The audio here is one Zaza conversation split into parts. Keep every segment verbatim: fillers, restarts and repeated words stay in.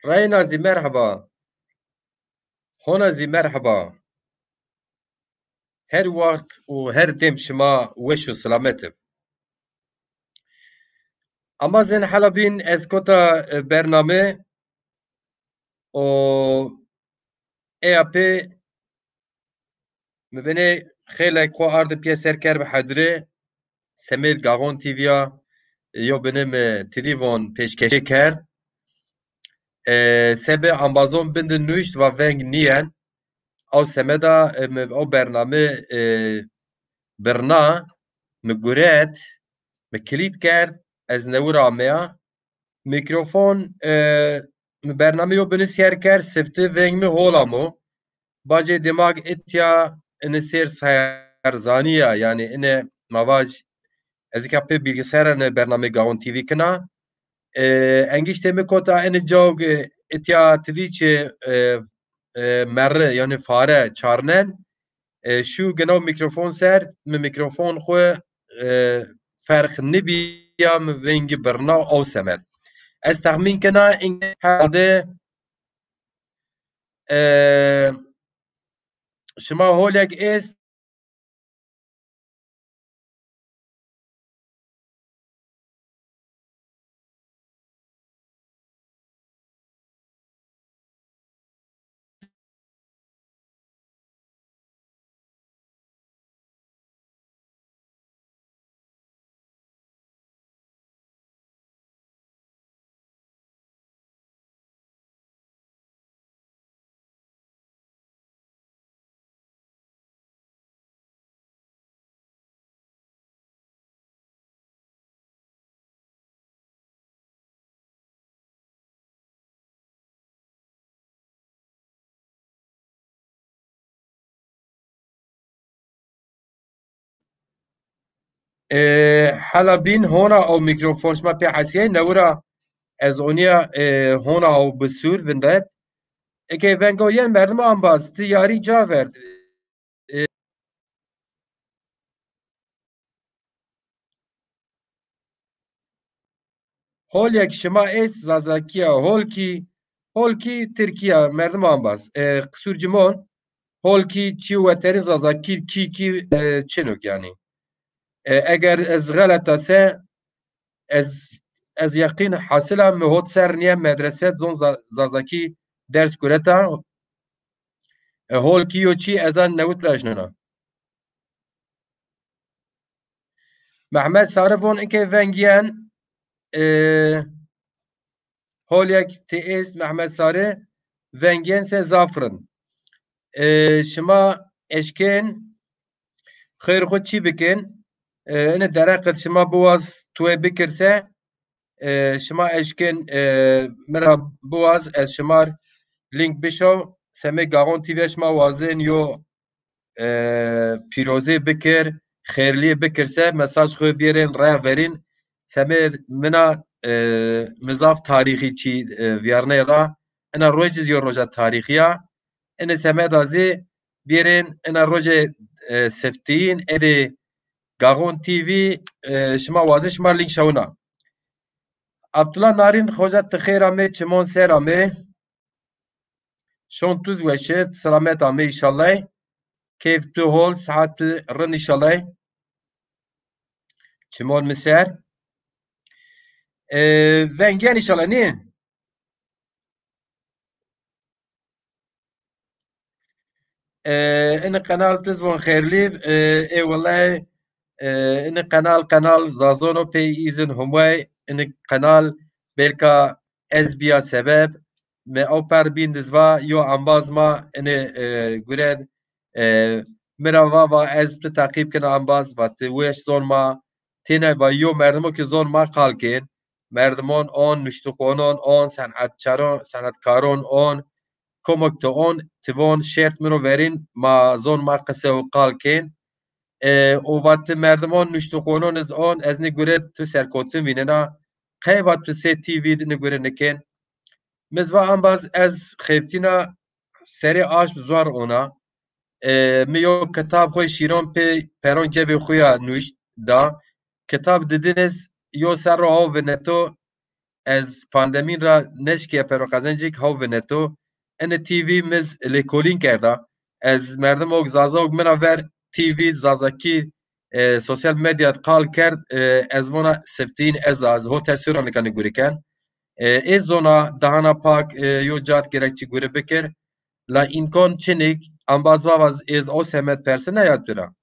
Reyna zî merheba. Hona zî merheba. Her waxt û her dem şima weş û silamet ib. Ama zên hela bîn ez kota, e, bername û eya pê mi binê xeylek xo ardi pîyeser kerb hedre, semêd Gaxon T V ya, yo binê mi telîfon pêşkeşê kerd. E, sebe ambazon bin de nuşt va veng nîyen. Ew semeda, e, mi ew bername, e, birna, mi guret, mi kilît kerd, ez newir ameya. Mîkrofon, e, mi bername yo binê sêr kerd, sifte veng mi hol amo. Bacê demag itya ini sêr serzanî ya, yanî ine ma vaj, ez ika pê bilgisayara ne bername Gaxon T V kina. E, engiştê mi kota ini cawg, e, itya ti dî çi, e, e, merre, yanî fare çarnen, e, şû ginaw mîkrofon ser, mi mîkrofon xwu, e, ferq nibîya, mi vengî birna ew semed. Ez texmîn kena, in herhalde, e, şima holek est. E, hela bîn hona ew mîkrofon şima pê hesîyay, newira ez onîya, e, hona ew bi sûr vindet. Eke vengo yen merdim ambaz, ti yarî ca verd. E, Holek şima êst Zazakî ya, holkî, holkî Tirkî ya, merdim ambaz. E, qisûr cimon, holkî çî weterîn Zazakî kî kî, e, çinok yanî. E, eger ez xeleta se, ez, ez yeqîn hasila mi hot ser nîye medrese zon Za-, Zazakî ders gureta. E, holkî yo çî ez a newit ra jnena. Mehmet Sarı von ike vengîyen, e, holek ti êst Mehmet Sarı, vengîyen se zaf rind. E, şima eşkên xeyr xwu çî bikin. E, ine dereqet şima biwaz tuwe bikir se, e, şima eşkên, e, mi ra biwaz, ez şima r link bişo, semê Gaxon T V şima wazên yo, e, pîrozê bikir, xêrlîyê bikir se, mesaj xwu bîyerên raya verîn, semê mina, e, mi zaf tarîxî çî, e, vîyarney ra, ina roj zî yo roja tarîxî ya, ina semeda zî bîyerên ina rojê, e, siftîyîn, êdî Gaxon T V, e, şima wazê şima link şewna. Abdullah Narin, xoca ti xêr amê, çimon ser amê. Şon tu zî weş ê, selamet amê înşallah. Keyf tu hol, sihet tu rind înşallah. Çimon mi ser. E, vengîyen înşallah, nî? E, ini qenal ti zî von xêrlî, e, ê wellay, e, ini qenal, qenal Zazon o pey îzin humway, ini qenal belka ez bîya sebeb, mi ew per bîn di zî va, yo embaz ma, ini, e, gurer, e, mi ra va, va ez ti teqîb kena embaz, va ti weş zon ma, têne va yo merdimo ki zon ma qal kên, merdimon on, nuştixonon on, senetçaron, senetkaron on, komok ti on, ti von şert mi ro verîn, ma zon ma qise û qal kên. E, û va ti merdimon nuştixonon iz on, ez nî gure tu serkotin vînena, qey va tu sê T V di nî gure nikên. Mi zî va embaz ez xeftîna serê aşm zuar ona. E, mi yo kitab xwu şîron pê peron cebê xwu ya nuşt da. Kitab didin iz yo serro haw vineto, ez pandemîn ra neşkîya pero qezencêk haw vineto. Ene T V mi z lêkolîn kerda. Ez merdim ok, Zaza ok mi ra ver T V Zazakî, e, sosyal medya qal kerd, e, ez vona siftîn ez a, ez ho teswîra nika nigurî ken. E, ê zona dahana pak, e, yo cat gerek çi guri bikir. La îmkan çinîk, embaz va, va ez o semed persi neya tu ra.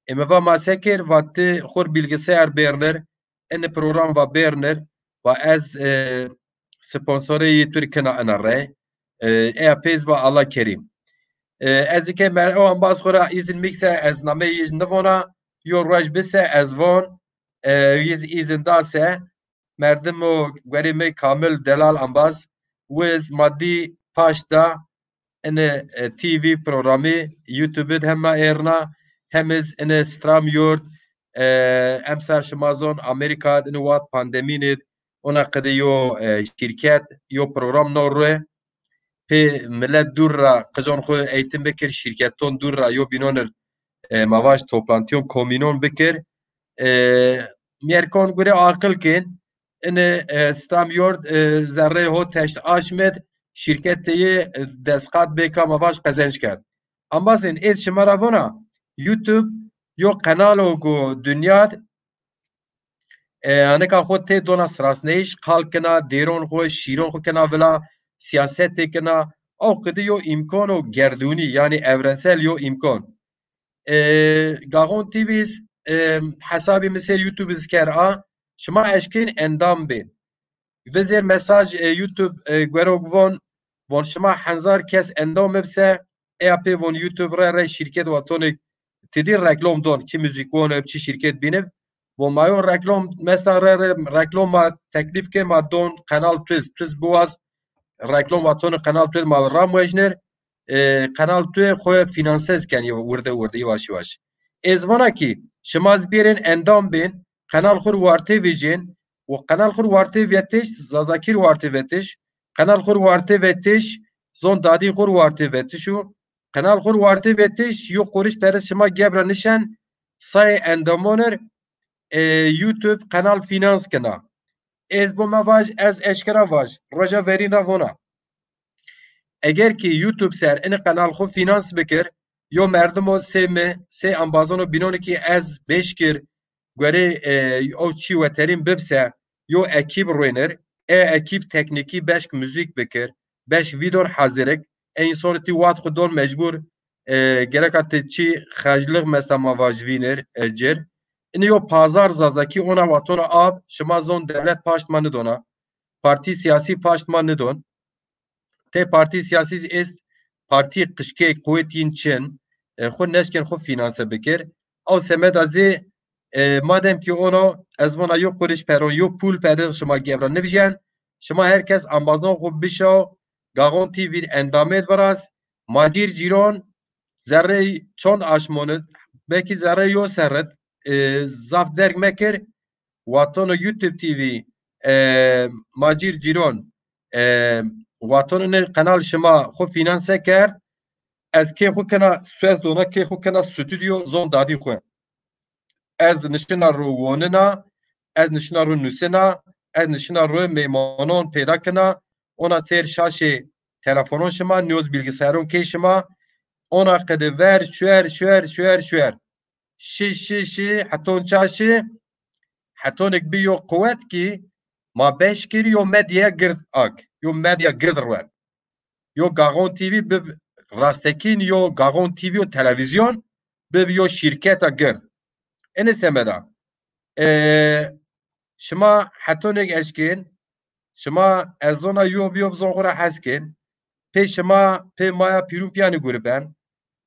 E, mi va ma se kir, va ti xur bilgisayar bêrnir, ene program va bêrnir, va ez, e, sponsorê yê tu rê kena ena rey. E, eya pêz va Allah kerîm. E, ez ke mer-, o embaz xu ra îzin mik se ez nameyê yij nivona, yo ruej bi se ez von, e, yij îzin da se, merdimo guerê mi Kamil Delal embaz, wiz madî paşt da, ene, e, T V programî YouTube id hema êrna, hem iz ene Stram Yurt, e, emser şima zon Amerîka id, ene wat pandemîn id, ona qidi yo, e, şîrket, yo program no rue. Pê milet dûr ra qijon xu eğitim bikir, şîrketon dûr ra yo bînon ir, e, ma vaj toplantiyon komînon bikir. E, mierkon gure aqil kên, ine, e, Stram Yurt, e, zerrê ho teşt aşmed, şîrketê yê, e, destqat bêka ma vaj qezenc kerd. Embazên êz şima ra vona, YouTube yo qenal o ku dinya d, e, anika xo tê dona sirasneyîş, qal kena, dêron xo, şîron xo kena vila, siyasetê kena, aw qidi yo îmkon o gerdûnî, yanî evrensel yo îmkon. E, Gaxon T V z, e, hesabê mi ser YouTube iz ker a, şima eşkên endam bên. Vizêr mesaj, e, YouTube, e, guerok von, von şima henzar kes endam bibse, eya pê von YouTube re re şîrket watonê tidî reklom don, çi muzîkwon ib, çi şîrket bînib. Von ma yo reklom, mesela re re reklom ma teklîf ke ma don Kanal Tuz, Tuz biwaz, reklom watonê Kanal Tuz ma ramwejnir, e, Kanal Tuz xo finanse ken yê wirde wirde, yavaş yavaş. Ez vana ki şima z bêrên endam bên, qenal xur warte vejên, û qenal xur warte vetiş, Zazakî r warte vetiş, qenal xur warte vetiş, zon dadî xur warte vetiş û qenal xur warte vetiş, yo qoriş perê şima gebra nişen, sayê endamon ir, e, YouTube qenal finans kena. Ez bo me vaj, ez eşkera vaj, roja verîn ra vona. Eger ki YouTube ser ini qenal xu finans bikir, yo merdimo sey mi, sey embazon û bînon ki ez beş kir, guerê, e, o çî weterîn bibse, yo ekîb ruênir, e ekîb teknîkî beşk muzîk bikir, beşk vîdon hazirik, e înson ti wat xu don mecbur, e, gereka ti çî xeclix mesela ma vaj vînir, e, cir. Ini yo pazar Zazakî ona watona ab, şima zon dewlet paşt ma nidona. Partî siyasî paşt ma nidon. Tê partî siyasî zî est, partî qişkê quwet yin çin, e, xwu neşkên xwu fînanse bikir. Ew semeda zî, e, madem ki ono, ez vona yo quriş peron, yo pul peron şima gevra nivjen, şima her kes embazon xwu bişaw, Gaxon T V endamêd viraz, ma cîr cîron, zerrey çond aşmonid, belkî zerrey yo serrid, e, zaf derg mekir, watono YouTube T V, e, ma cîr cîron, e, watono ne qenal şima xwu fînanse kerd, ez kê xwu kena suez dona, kê xwu kena stûdyo zon dadî xwu. Ez nişina ro wonina, ez nişina ro nusina, ez nişina ro meymanon peyda kena, ona sêr şaşê telefonon şima, nîyoz bilgisayarun kê şima, ona qede ver, şuer, şuer, şuer, şuer. Şi, şi, şi, heton ça şi, hetonik bi yo quwet ki ma beş kir yo medya gird ak, yo medya gird ruen. Yo Gaxon T V bi rastekîn yo Gaxon T V yo televîzyon, bi yo şîrketa gird. Ene semeda. E, şima hetonik eşkên, şima ez zona yo bi yo bi zon xwu ra hes kên. Pê şima, pê maya pîrûn pîyanî gurî ben.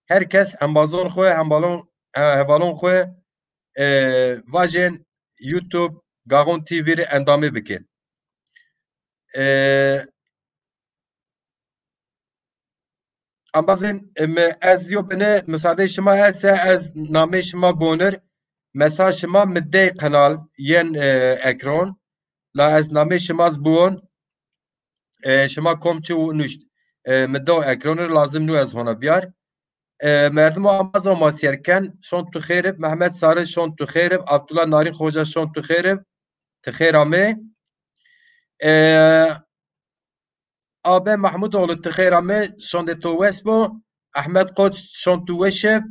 Her kes embazon xwu, hembalon, e, hevalon xwu, e, vajên YouTube Gaxon T V rê endamê bikên. E, Embazên, e, mi, ez yo bine, musadeyê şima ese, ez nameyê şima bonir. Mesela şima mi dey qenal yên, e, ekron. La ez nameyê şima z biwon. E, şima kom çi û nuşt. E, mi do ekron ir, lazim nû ez hona biyar. E, merdimo ambazo ma sêr ken, şon tu xêr ib, Mehmet Sarı şon tu xêr ib, Abdullah Narin Xoca şon tu xêr ib, ti xêr amê. E, A B Mahmutoğlu, ti xêr amê, şondê to wes bo. Ehmed Koç, şond tu weş ib.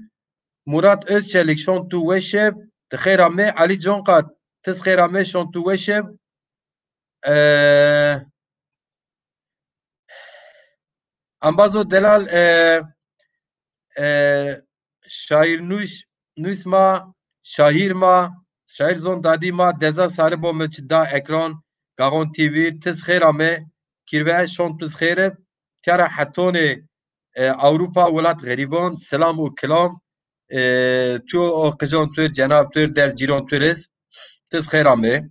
Murat Özçelik, şond tu weş ib. Ti xêr amê. Ali Conkat, ti zî xêr amê, şond tu weş ib. E, Ambazo delal, e, e, şaîr nûs, nûs ma, şaîr ma, şaîr zon dadî ma, deza sarî bo mi çi da ekran, Gaxon T V, ti zî xêr amê, kîrve şond tu zî xêr ib, tîya ra hetonê, e, Ewropa, welat xerîban, selam û kilam, e, tu o qijon tu ir, cenab tu ir, del cîron tu ir iz, ti zî xêr amê.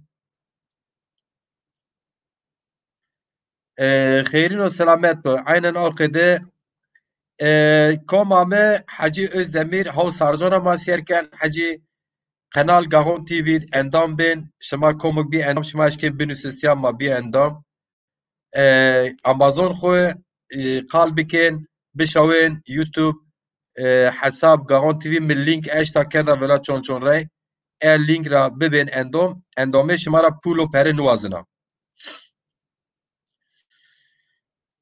E, xeyrîn û selamet bi. Aynen o qede, e, kom ame Hecî Özdemir, haw Sarcona ma sêr ken, Hecî, qenal Gaxon T V endam bên, şima komik bî endam, şima eşkên binusîstiya ma bî endam. E, Amazon xwu, e, qal bikên, bişawên YouTube, e, hesab Gaxon T V, mi link eşta kerda vila çon çon rey. E link ra bibên endom, endomê şima ra pul û pere niwazina.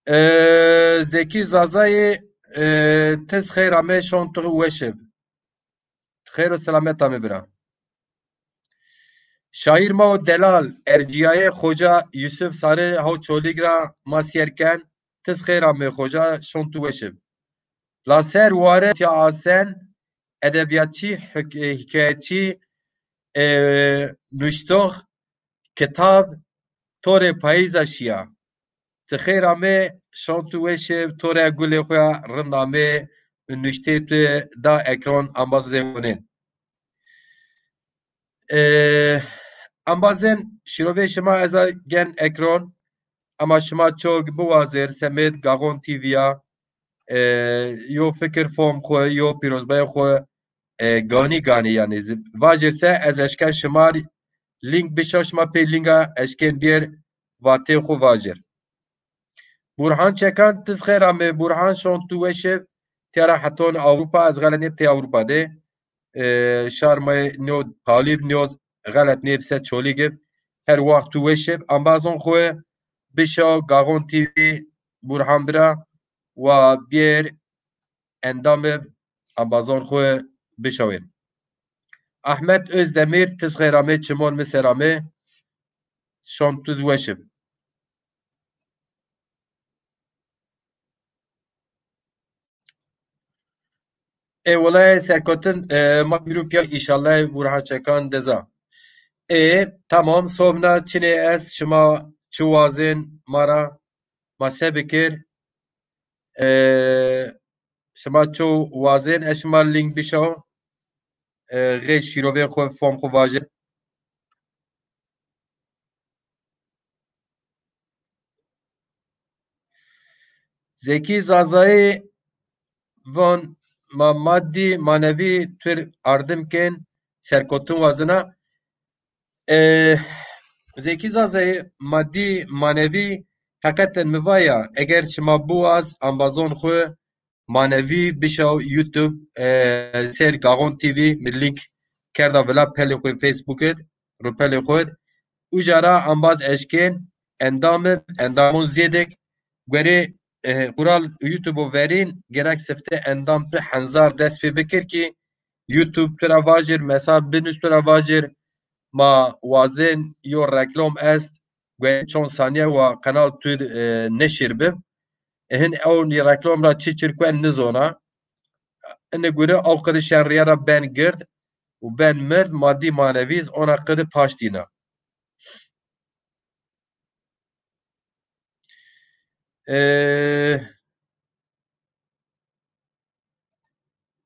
E, Zekî Zazayê, e, ti zî xeyr amê, şon tu weş ib. Xeyr û selamet amê bira. Şaîr ma û delal, ercîyayê Xoca Yusuf Sarı haw Çolîg ra ma sêr ken, ti zî xeyr amê Xoca, şon tu weş ib. La ser ware tîya asen, edebîyatçî, hik-, e, hîkayetçî, e, nuştox, kitab, to rê payîza şîya. Ti xeyr amê, şon tu weş ib, to rê gulê xwu ya rind amê, nuştê tu da ekran, ambazê zêwonên. E, ambazên şîrovê şima ez a gen ekran, ama şima çok biwazêr, semêd Gaxon T V ya, e, yo fikir fom xwu, yo pîrozbayê xwu, e, ganî ganî yanî zi-, vajêr se ez eşken şima link bişa, şima pê linka eşkên bîyêr vatê xwu vajêr. Burhan Çekan, ti zî xeyr amê Burhan, şon tu weş ib, tîya ra heton Ewropa, ez xelet nêb tê Ewropa de. E, şar ma nîyo Talîb, nîyo xelet nêb se Çolîg ib. Her waxt tu weş ib. Ambazon xwu bişa Gaxon T V Burhan bira, wa bîyêr endam ib, ambazon xwu bişawên. Ahmet Özdemir, ti zî xeyr amê, çimon mi ser amê, şon tu zî weş ib. Ê, wela serkotin, e, ma bîrû pîya, înşallah Burhan Çekan deza. Ê, tamam, sobna çinê ez, şima çi wazên ma ra, ma se bikir. E, şima ço wazên, ez şima link bişaw, e, xê şîrovê xwu, fom xwu vajê. Zekî Zazayî von ma madî manevî tu rê ardim kên, serkotin wazina. E, Zekî Zazayî madî manevî heqeten mi vaya, eger şima biwaz ambazon xwu manevî bişaw YouTube, e, ser Gaxon T V, mi link kerda vila pelê xwu Facebook id, rupelê xwu id. Uca ra ambaz eşkên endam ib, endamon zêdek. Guerê, e, qural YouTube o verîn, gerek sifte endam tu henzar dest pê bikir ki YouTube tu ra vajir, mesela binus tu ra vajir, ma wazên yo reklam est, guerê çond saniye wa qenal tu, e, neşir bib. E, hin ew nî reklam ra çi çir kuen nizona. Ine gure ew qidi şerriye ra ben gird û ben mird, madî manevî zî ona qidi paştîna. E,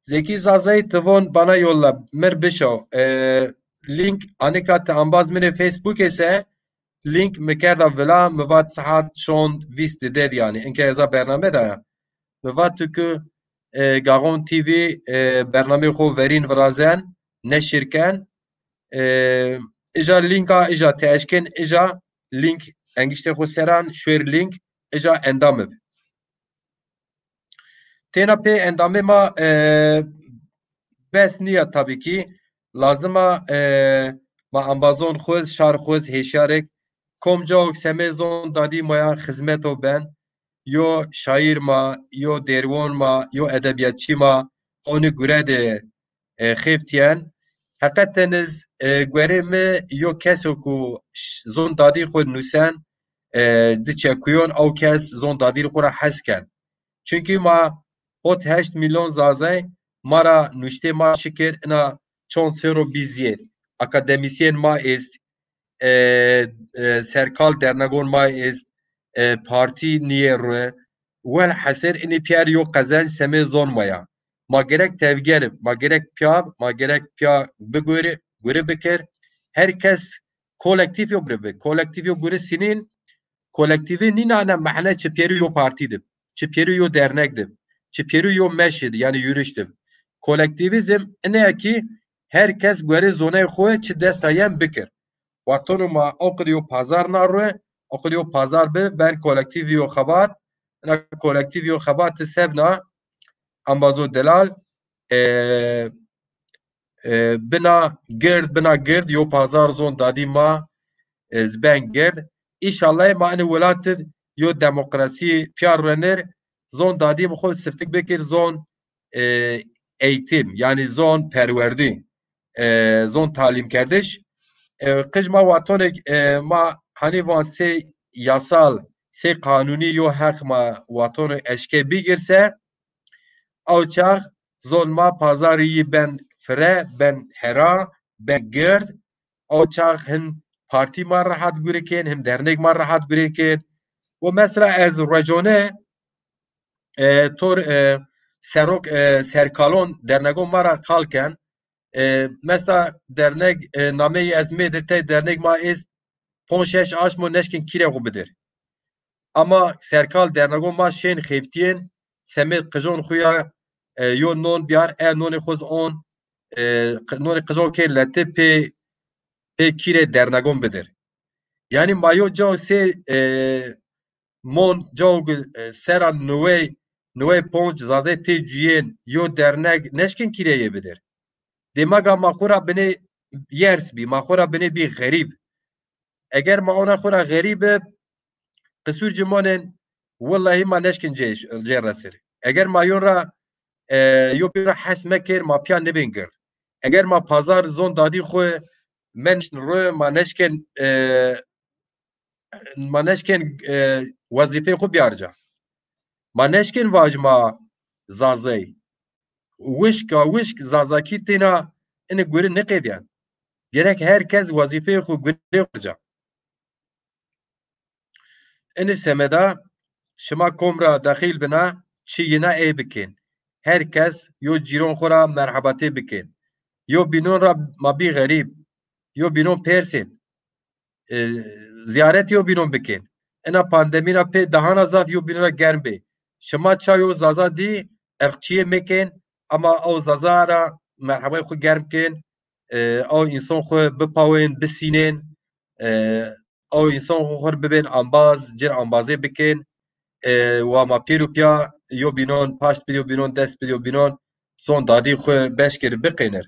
Zekî Zazayî ti von bana yolla, mir bişo. E, link anika ti ambaz minê Facebook ese, link mi kerda vila, mi vat saet şond vîst dided yanî. Inke eza bername da ya. Mi vat tu ki, e, Gaxon T V, e, bernameyê xo verîn virazen, neşir ken. E, ija linka, ija ti eşkên, ija link engiştê xo seran, şuêr link, ija endam ib. Têna pê endamê ma, e, bes nîya tabî kî. Lazim a, e, ma embazon xwu, şar xwu hêşyarek, kom caok semê zon dadî ma ya xizmeto ben, yo şaîr ma, yo dêrwon ma, yo edebîyatçî ma, onî gure de e, xeftîyen. Heqeten iz, e, guerê mi yo keso ku ş-, zon dadî xwu nusen, e, di çekuyon, ew kes zon dadî xwu ra hes ken. Çunkî ma hot heşt mîlyon Zazay ma ra nuştê ma şikir, ina çond serro bî zîyed. Akademîsyen ma est, e, e, serkal dernegon ma est, e, partî nîyê rue. Welhasil inî pîyer yo qezenc semê zon ma ya. Ma gerek tevger ib, ma gerek pîya ib, ma gerek pîya bigurî, gurî bikir. Her kes kolektîf yo gurî bi. Kolektîf yo gurî sinîn, kolektîfî nîna ina mehne çi pêrî yo partî dib, çi pêrî yo dernek dib, çi pêrî yo meşî di, yanî yürüyüş dib. Kolektîfîzm ine ki her kes guerê zoney xwu çi dest ra yen bikir. Wextono ma o qid yo pazar na rue, o qid yo pazar bi, ben kolektîf yo xebat, ina kolektîf yo xebat di sebna embazo delal, e, e, bina gird, bina gird yo pazar zon dadî ma, e, zben gird. Înşallah ma ini welat id yo demokrasî pîya ruenir, zon dadî bi xwu siftik bikir, zon, e, eğitim, yanî zon perwerdî, e, zon talîmkerdiş. E, qij ma watonik, e, ma hanî van sey yasal, sey qanûnî yo heq ma watonik eşke bigirse, ew çax zon ma pazarî yî ben fire, ben hera, ben gird. Ew çax hin partî ma rehat gurî kên, hin dernek ma rehat gurî kên. Û mesela ez ruecone, e, tor, e, serok, e, serkalon dernegon ma ra qal ken. E, mesela dernek, e, nameyî ez mêdir tey dernek ma est ponc şeş aşmo neşkin kîre xwu bidir. Ama serkal dernego ma şên xeftîyên, semêd qijon xwu ya, e, yo non biyar, e nonê xwu z on, e, qi-, nonê qijon kên leti pê, pê kîrê dernegon bidir. Yanî ma yo cao sê, e, mon cao, e, sera newey, newey ponc Zazê tê cuyên, yo dernek neşkin kîreyê bidir. Dêmaga ma xwu ra binê yers bî, ma xwu ra binê bî xerîb. Eger ma ona xwu ra xerîb ib, qisûr ci monên, willahî ma neşkin cê, cê resir. Eger ma yon ra, e, yo bîn ra hes mekir, ma pîya nibên gird. Eger ma pazar zon dadî xwu menşn ru, ma neşkin, e, ma neşkin, e, wezîfeyê xwu biyar ca. Ma neşkin vaj ma Zazey. Wişka wişk Zazakî têna ini guri niqêdiyen. Gerek her kes wezîfeyê xwu gurê xwu ca. Ini semeda şima kom ra dexîl bina, çi yina ey bikên. Her kes yo cîron xwu ra merhebatê bikên. Yo bînon ra ma bî xerîb. Yo bînon persên. E, zîyaret yo bînon bikên. Ina pandemî ra pê dahana zaf yo bînon ra germ bê. Şima ça yo Zaza dî, erqçîyê mekên, ama ew Zaza ra merhebayê xwu germ kên, e, ew însan xwu bipawên, bisînên, e, ew însan xwu xwu bibên ambaz, cir ambazê bikên, e, wa ma pêro pîya yo bînon, paşt bidî yo bînon, dest bidî yo bînon, son dadî xwu beş kir biqênir.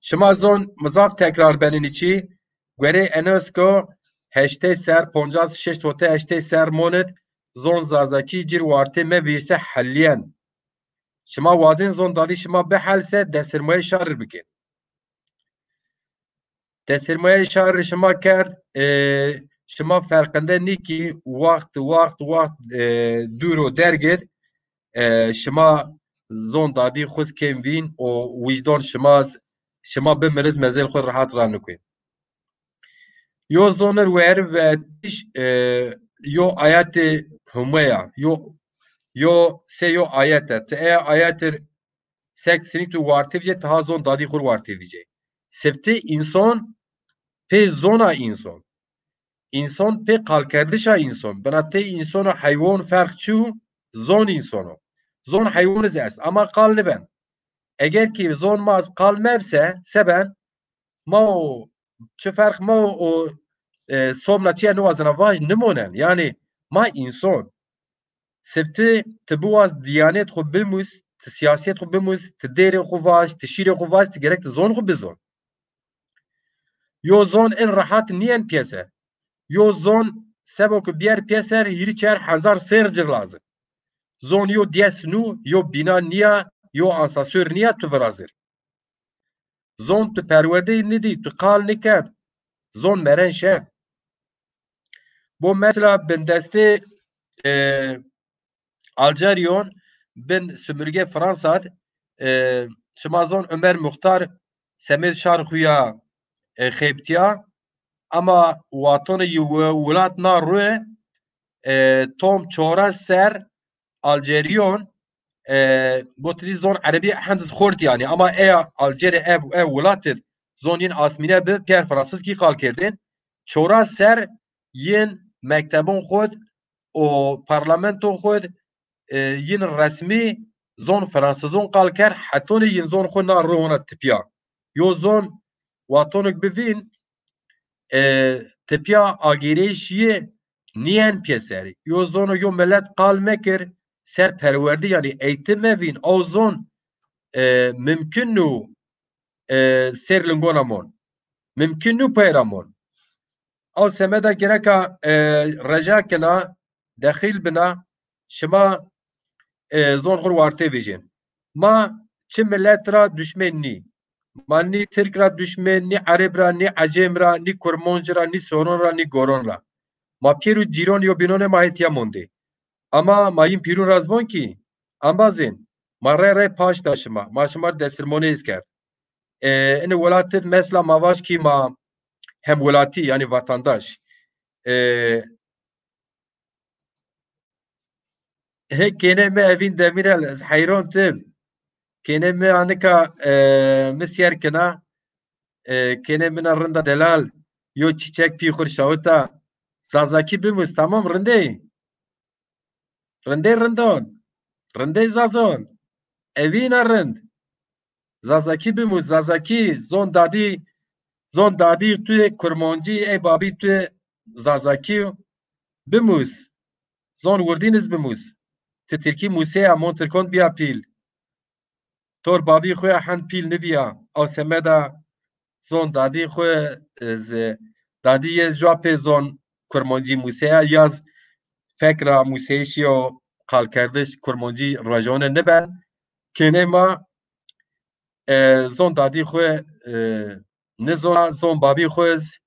Şima zon mi zaf tekrar benînî çî, guerê UNESCO heştê ser, poncas şeşt hote heştê ser monit, zon Zazakî cir wartê me vîrse helîyen. Şima wazên zon dadî şima bihelse, desirmayê şarî bikên. Desirmayê şarî şima kerd, e, şima ferqinde nîkî waxt, waxt, waxt, e, dûr û derg id, e, şima zon dadî xwu z kêm vîn û wijdon şima z, şima bimiriz mezêl xwu rehat ranukên. Yo zonir wer ve tiş, e, yo ayetê Huma ya, yo, yo se yo ayet e. Ti eya ayetir sek sinî tu wartê vîcê, ti ha zon dadî xwu wartê vîcê. Sifti înson pê zona înson. Înson pê qalkerdişa înson. Binatê înson û heywan ferq çi yo? Zon înson o. Zon heywan iz est, ama qal niben. Eger ki zon ma iz qal mebse, seben, ma o, çi ferq ma o, o, e, somna çiye niwazena vaj nimonen. Yanî ma înson. Sifti ti biwaz diyanêt xwu bimûz, ti siyasîyet xwu bimûz, ti dêrê xwu vaj, ti şîrê xwu vaj, ti gerek ti zon xwu bizon. Yo zon in rehat nîyen pîyeser. Yo zon sebo ke bîyer pîyeser, hîrî çar hezar sêr ci lazim. Zon yo dest nû, yo bîna nîya, yo ansasor nîya tu virazir. Zon tu perwerdeyî nidî, tu qal nikerd. Zon meren şen. Bo mesela bindestê, e, Alceryon bin sumurge Fransa d, e, şima zon Omer Muxtar semêd şar xu ya, e, xebitîya, ama watonê yi we-, welat na rue, e, tom çoras ser Alceryon, e, bo ti dî zon erebî hend zî xort yanî, ama eya Alcerê ev, ev welat id zon yin asmîne bi, pîyer Fransizkî qal kerdên. Çoras ser yin mektebon xu d û parlamento xu d, e, yin resmî zon fransizon qal kerd, hetonî yin zon xu na ri hona tipîya. Yo zon watonik bivîn, e, tipîya agêreyîşî yê nîyen pîyeserî. Yo zono yo milet qal mekir, ser perwerdî, yanî eğitim mevîn, aw zon, e, mimkun nû, e, sêr lingona mon. Mimkun nû pey ra mon. Aw semeda gereka, e, reja kena, dexîl bina, şima, e, zon xu r wartê vejên. Ma çi milet ra duşmen nî. Ma nî Tirk ra duşmen, nî Ereb ra, nî Ecêm ra, nî Kurmonc ra, nî Soron ra, nî Goron ra. Ma pîr û cîron yo bînonê ma hetîya mondê. Ama ma yin pîrûn ra zî von kî, embazên, ma rey rey paşt da şima. Ma şima r destirmonê hîs kerd. E, ini welat id mesela ma vaj kî ma hemwelatî, yanî vatandaş. E, Hê kênê mi Evîn Demîrel, ez heyron tim. Kênê mi anika, e, mi sîyer kena. E, kênê mi na rinda delal. Yo çîçek pî xu r şawita. Zazakî bimus, tamam, rindey. Rindey rindon. Rindey zazon. Evîna rind. Zazakî bimus, Zazakî, zon dadî, zon dadî tu yê Kurmancî, ey babî tu yê Zazakî, bimus. Zon wirdîn iz bimus. Ti Tirkî museya, mon Tirkon bîya pîl. Tor babî xu ya hend pîl nibîya. Aw semeda zon dadî xu, e, zi, dadî yê jua pê zon Kurmancî museya, yaz fek ra museyişî û qalkerdiş Kurmancî rojone niben. Kênê ma, e, zon dadî xu, e, nizona, zon babî xu iz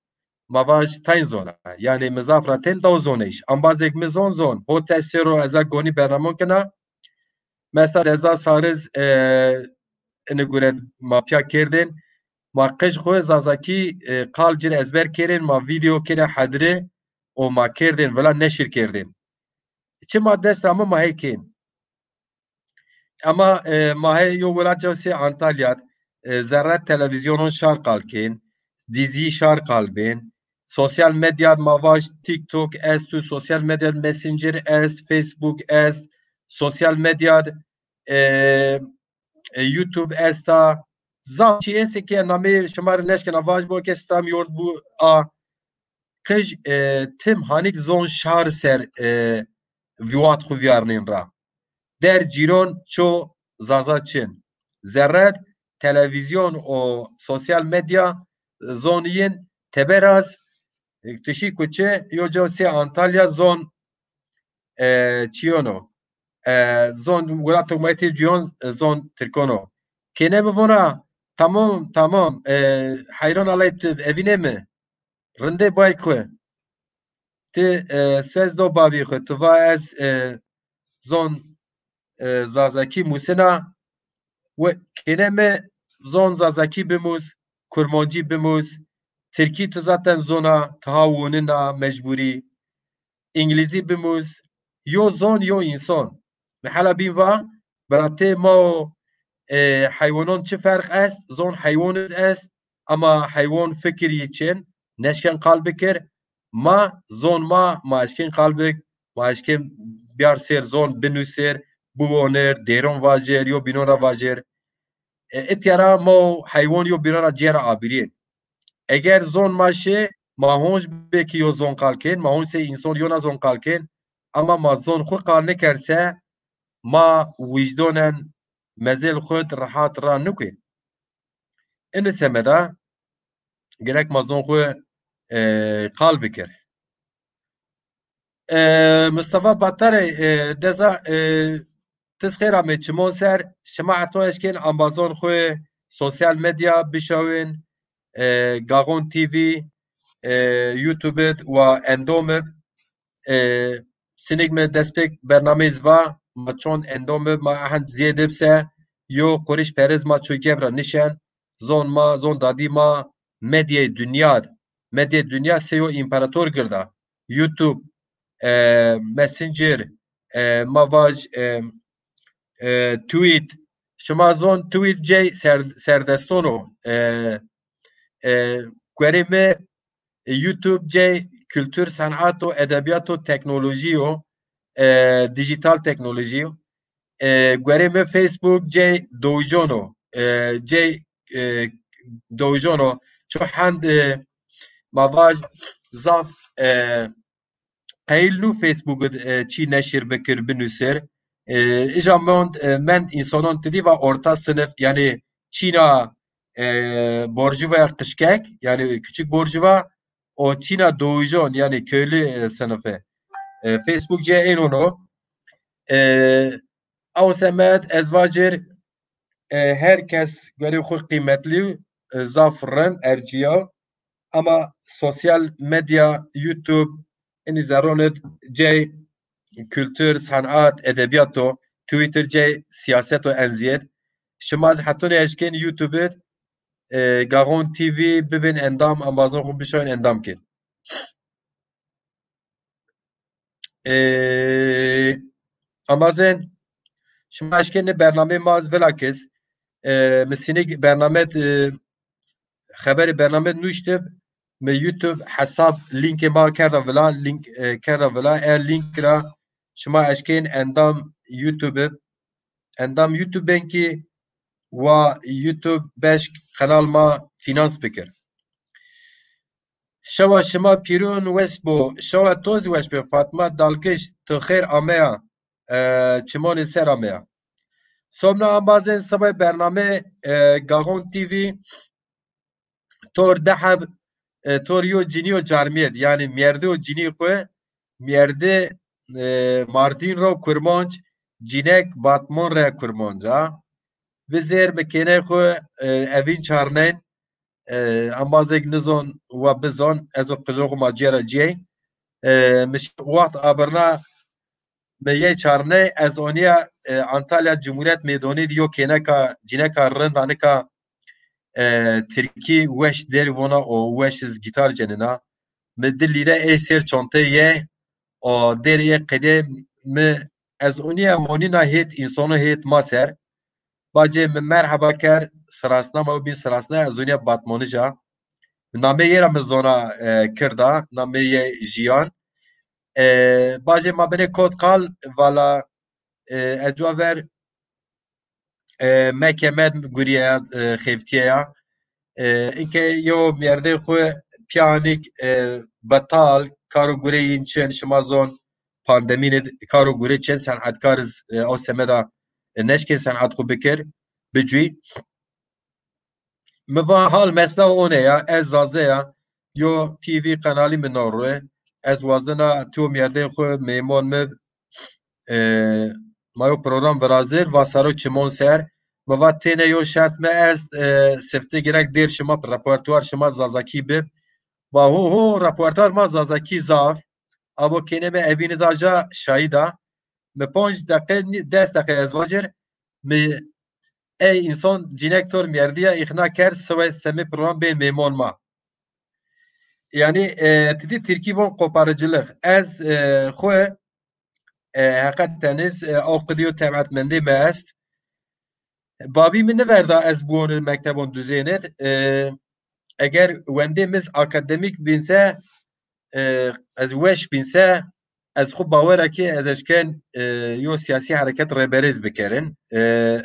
ma vaj tayn zona. Yanî mi zaf ra tên daw zoneyîş. Embazêk mi zon zon. Ho test sêro eza gonî bernamon kena. Mesela Reza Sariz, e, ini gure ma pîya kerdên. Ma qij xu Zazakî, e, qal ci r ezber kerdên, ma vîdeo kerdê hedre û ma kerdên, vila neşir kerdên. Çi ma dest ra mi ma hê kên. Ama, e, ma hê yo welat caw sê Antalya d, e, zerre televîzyonon şar qal kên, dîzî şar qal bên, sosyal medya d ma vaj TikTok estu, sosyal medya d Messenger est, Facebook est, sosyal medya d, e, e, YouTube esta, zaf çî estê ke nameyê şima rê neşkena vaj bo ke stam yord bu a qij, e, tim hanik zon şar ser, e, viwat xu vîyarnên ra. Der cîron ço Zaza çin. Zerred televîzyon û sosyal medya zon yin teberaz, e, tişî kuçe yo caw sê Antalya zon, e, çiyono. E, zon welato ma yê tê cuyon, e, zon Tirkono. Kênê mi vona, tamam, tamam, e, heyran alay tu evînê mi. Rindê bay xu. Ti, e, sez do babî xu. Tu va ez, e, zon, e, Zazakî musina. We kênê mi zon Zazakî bimus, Kurmancî bimus, Tirkî tu zaten zona, ti ha wonina mecburî. Îngilîzî bimus, yo zon, yo înson. Mi hela bîn va, biratê ma û, e, heywanon çi ferq est? Zon heywan iz est, ama heywan fikir yî çin, neşken qal bikir. Ma, zon ma, ma eşkên qal bik, ma eşkên biyar sêr zon, binusir, biwonir, dêron vajir, yo bînon ra vajir. E, itya ra ma û heywan yo bînon ra cêra abîrîyên. Eger zon ma şi, ma honc bê ki yo zon qal kên, ma honc sey înson yona zon qal kên, ama ma zon xu qal nikerd se, ma wijdonen mezêl xu d rehat ra nukên. Ini semeda, gerek ma zon xwu, e, qal bikir. E, Mustafa Batarê, e, deza, e, ti xêr amê çimon ser, şima heton eşkên ambazon xwu sosyal medya bişawin, e, Gaxon T V, e, YouTube id wa endom ib, e, sinik mi destpêk bernameyî zî va, ma çond endom ib, ma ehend ziyêd ib se, yo qurîş periz ma ço geb ra nişen, zon ma, zon dadî ma, medyayê dinya, medyayê dinya sey o împarator gird a. YouTube, e, Messenger, e, ma vaj, e, e, tweet. Şima zon tweet cey ser-, serdeston o. E, e, guerê mi, e, YouTube cey kultur, senat û edebiyat û teknolojî yo. E, dijital teknolojî yo. E, guerê mi Facebook cey dowijon o. E, cey, e, dowijon o. Ço hend, e, ma vaj zaf, e, qeyil nû Facebook, e, çî neşir bikir, binusir. E, îja mond, e, mend însanon tidî va orta sinif, yanî çîna, e, borcuva qişkek, yanî küçük borcuva, o çîna dowijon, yanî köylü, e, sınıfı. E, Facebook cê ênon o. E, Aw semed ez vacir, e, her kes guerê xwu qîmetlî, e, zaf rind ercîya. Ama sosyal medya, YouTube, inî zerron id cey kultur, senat, edebiyat o, Twitter cey siyaset o en ziyed. Şima zî hetonî eşkên YouTube id, e, Gaxon T V bibin endam, embazon xwu bişawin endam kên. E, Amazên, şima eşkên nê bernameyê ma zî, bilakis, e, mi sînik bername, e, xeberê bername nuştib, mi YouTube hesab, linkê ma kerda vila, link, e, kerda vila, e link ra şima eşkên endam YouTube, endam YouTube ben ki wa YouTube beşk kanal ma finans bikir. Şewa şima pîrûn weş bo. Şewa to zî weş be Fatma Dalgiş, tu xêr ameya, e, çimonê ser ameya. Somna ambazên sebay bername, e, Gaxon T V tor deheb, e, tor yo cinî yo carmîyed, yanî mîyerdê û cinî xwu, mîyerdê, e, Mardîn ro kurmanc, cînek Batman re kurmanc a. Vizêr mi kêney xwu, e, evîn çarneyn, e, embazêk nizon wa bizon, ez o qijo xwu ma cîyera cîyey. E, mi şi-, wext abirna mi yey çarney, ez onîya, e, Antalya Cumhuriyet Meydonî di yo kêneka, cîneka rind a nika, e, tirkî weş derî vona û weş iz gîtar cenina. Mi di lîre ey sêr çanteyê yey û derî yey qedê mi, ez onîya monîna hêt, însono hêt ma ser. Bacê mi merheba ker, sirasna ma bîn sirasna, ez onîya Batmanij a. Nameyê yê ra mi zona, e, kirda, nameyê yê Jiyan. E, bacê ma binê kot qal, vala, e, ez cuwa ver, e, meke med gurîyeya, e, xeftîyeya. E, inke yo mîyerdê xwu pîyanik, e, betal, kar û gurê yin çin, şima zon pandemî nê kar û gurê çin, senatkar iz, e, aw semeda, e, neşkên senat xwu bikir, bicûy. Mi va hal mesela one ya, ez Zaze ya, yo T V kanalî mi na ro. Ez wazena to mîyerdê xwu mêmon mi, e, ma yo program virazir, va sero çimon ser. Mi va têne yo şert mi est, e, sifte gerek dêr şima, repertuar şima Zazakî bib. Va ho ho, repertuar ma Zazakî zaf. Abo kêne mi evîn iz aja şahîd a. Mi panc deqe, des deqe ez vacir. Mi ey însan cînek tor mîyerdî ya îqna kerd, siway semê program bên mêmon ma. Yanî, e, ti dî tirkî von koparıcılık. Ez, e, xwu, e, heqeten iz, e, aw qidî yo tebetmendê mi est. Babî mi niverda ez biwonir mektebon duzênir. E, eger wendê mi iz akademîk bîn se, e, ez weş bîn se, ez xwu bawera ki ez eşken, e, yo siyasî hereket rêberêz bikerin. E,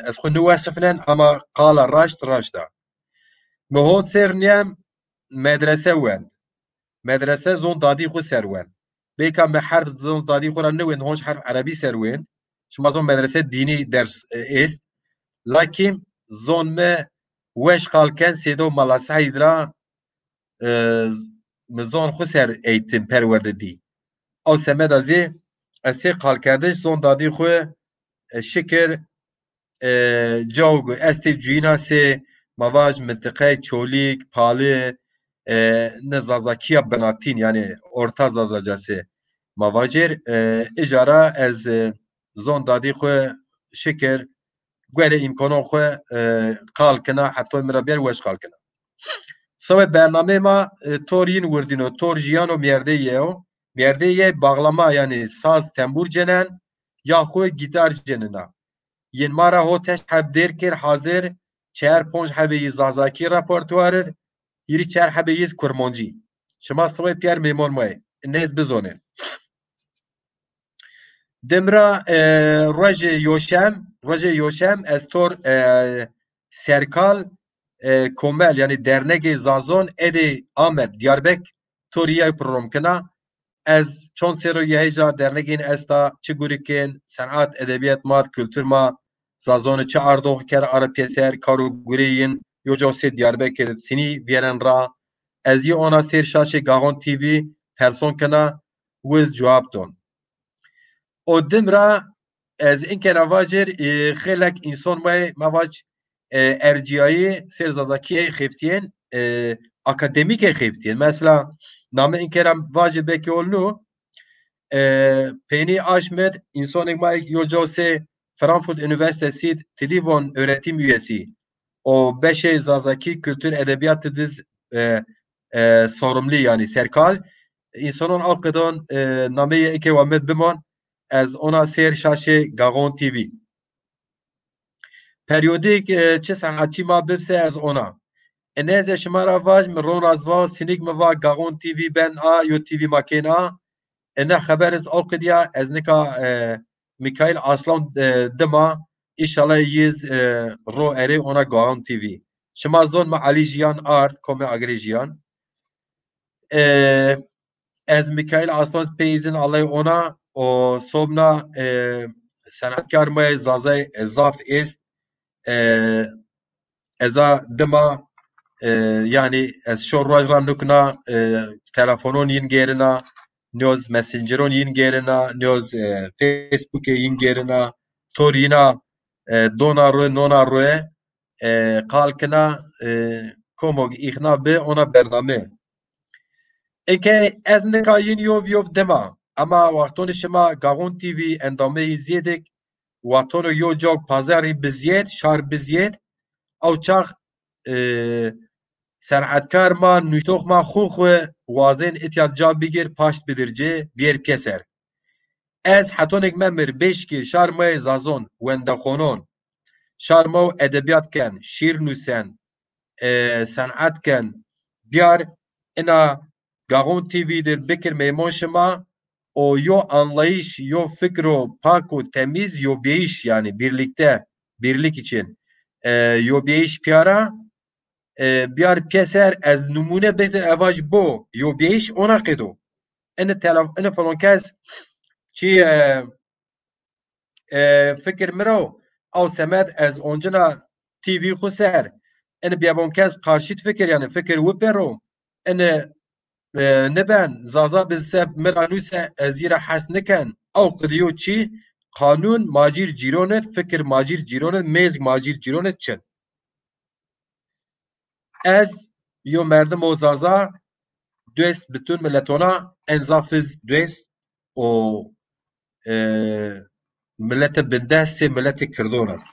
ez xwu niwesifnen ama qala raşt raşt a. Mi hot ser nîyem medrese wend. Medrese zon dadî xwu ser wend. Bêka mi herf zon dadî xwu ra niwend, honc herf erebî ser wend. Şima zon medrese dînî ders, e, est. Lakîn zon mi weş qal ken sêdo Mala Seîd ra, e, mi zon xwu ser eğitim perwerde dî. Ew semeda zî ez sê qalkerdiş zon dadî xwu, e, şikir, e, cawg estê cuyîna sê ma vaj mintiqey Çolîg, Pali, e, ne Zazakîya binatîn, yanî orta Zazacasê ma vacêr, e, îcara ez, e, zon dadî xwu şikir, guerê îmkanon xwu, e, qal kina, heta mi ra bêr weş qal kina. Sewê bernameyê ma, e, tor yin wirdîno, tor jiyan û mêrdeyê yew. Mêrdeyê yey bağlama, yanî saz, tembûr cenen, ya xwu gîtar cenina. Yin ma ra hot heşt heb dêr kir hazir, çar ponc hebê yi Zazakî repertuar id, hîrî çar hebê yi Kurmancî. Şima sewê pîyer mêmon ma yê. Nêz bizonê. Dim ra, e, rojê yoşem, rojê yoşem ez tor, e, serkal, e, komel, yanî dernegê Zazon êdî Amed, Diyarbek, tor yew program kina. Ez çond serro yê hêja dernegên esta, çi gurikên, senat, edebiyat ma, kultur ma, Zazonê çi ardox ker ara pêser, kar û gurê yin, yo caw sê Diyarbekir sinî vîyeren ra. Ez yi ona sêr şaşê Gaxon T V person kina, wiz cewab don. O dim ra ez inkena vacir, e, xêlek înson ma, ma vac, e, erciyayî sêr Zazakîye xeftîyên, e, akademîke xeftîyên. Mesela, name inkena vacir belkî olnu, e, peynî aşmed, însonik ma yo caw sê Frankfurt Üniversitesi Tlîvon öğretim üyesi. O beşê Zazakî kültür edebiyatı diz, e, e, sorumlu, yanî serkal. Însanon aw qedan, e, nameyê eke wamed biman, ez ona sêr şaşê Gaxon T V. Periyodîk, e, çi senatçî ma bibse ez ona. Ene ez şima ra vaj, mi ron ra zî va, sinik mi va Gaxon T V ben a, yo T V ma kên a. Ene xeber iz aw qidîya, ez nika, e, Mikail Aslan, e, dima, înşallah yiz, e, ro erê ona Gaxon T V. Şima zon mi Alî Jiyan ard, komê Agirê Jiyan. E, ez Mikail Aslan pê îzin Allay ona, o sobna, e, senatkar ma yê Zazay, e, zaf est. E, ez a dima, e, yanî ez şo roj ra nukna, e, telefonon yin gêrina, nîyoz messengeron yin gêrina, nîyoz, e, Facebookê yin gêrina, tor yina, e, dona ro, nona ro, e, qal kina, e, komog îxna bi ona bername. Eke ez nika yin yov yov dima, ama wextonê şima Gaxon T V endameyî zêdik, wextonê yo caw pazarî biziyêd, şar biziyêd, ew çax, e, senatkar ma, nuştox ma xwu xwu wazên itya ca bigir, paşt bidir ci, biyêr pyeser. Ez hetonik memir beşkî şar ma yê Zazon, wendexonon, şar ma û edebiyat ken, şîr nusen, e, senat ken, biyar ina Gaxon T V dir bikir meyman şima, o yo anlayış, yo fikro pak û temiz, yo bêyiş, yanî birlikte, birlik için, e, yo bêyiş piyara, e, biyar pyeser, ez numune bidir, evaj bo, yo bêyiş ona qedo. Ini tele-, ini filon kes çi, e, e, fikir mi ro, aw semed ez oncina T V xwu ser. Ini biyabon kes karşit fikir, yanî fikir wipero. Ini, e, niben, Zaza bi se mi ra nuse, ez yi ra hes niken. Aw qiliyo çi, qanun macir cîronit, fikir macir cîronit, mêzg macir cîronit çin. Ez yo merdim o Zaza, dost bütün milletona en zaf iz dost o, e, milletê bindest sê milletê Kirdon est.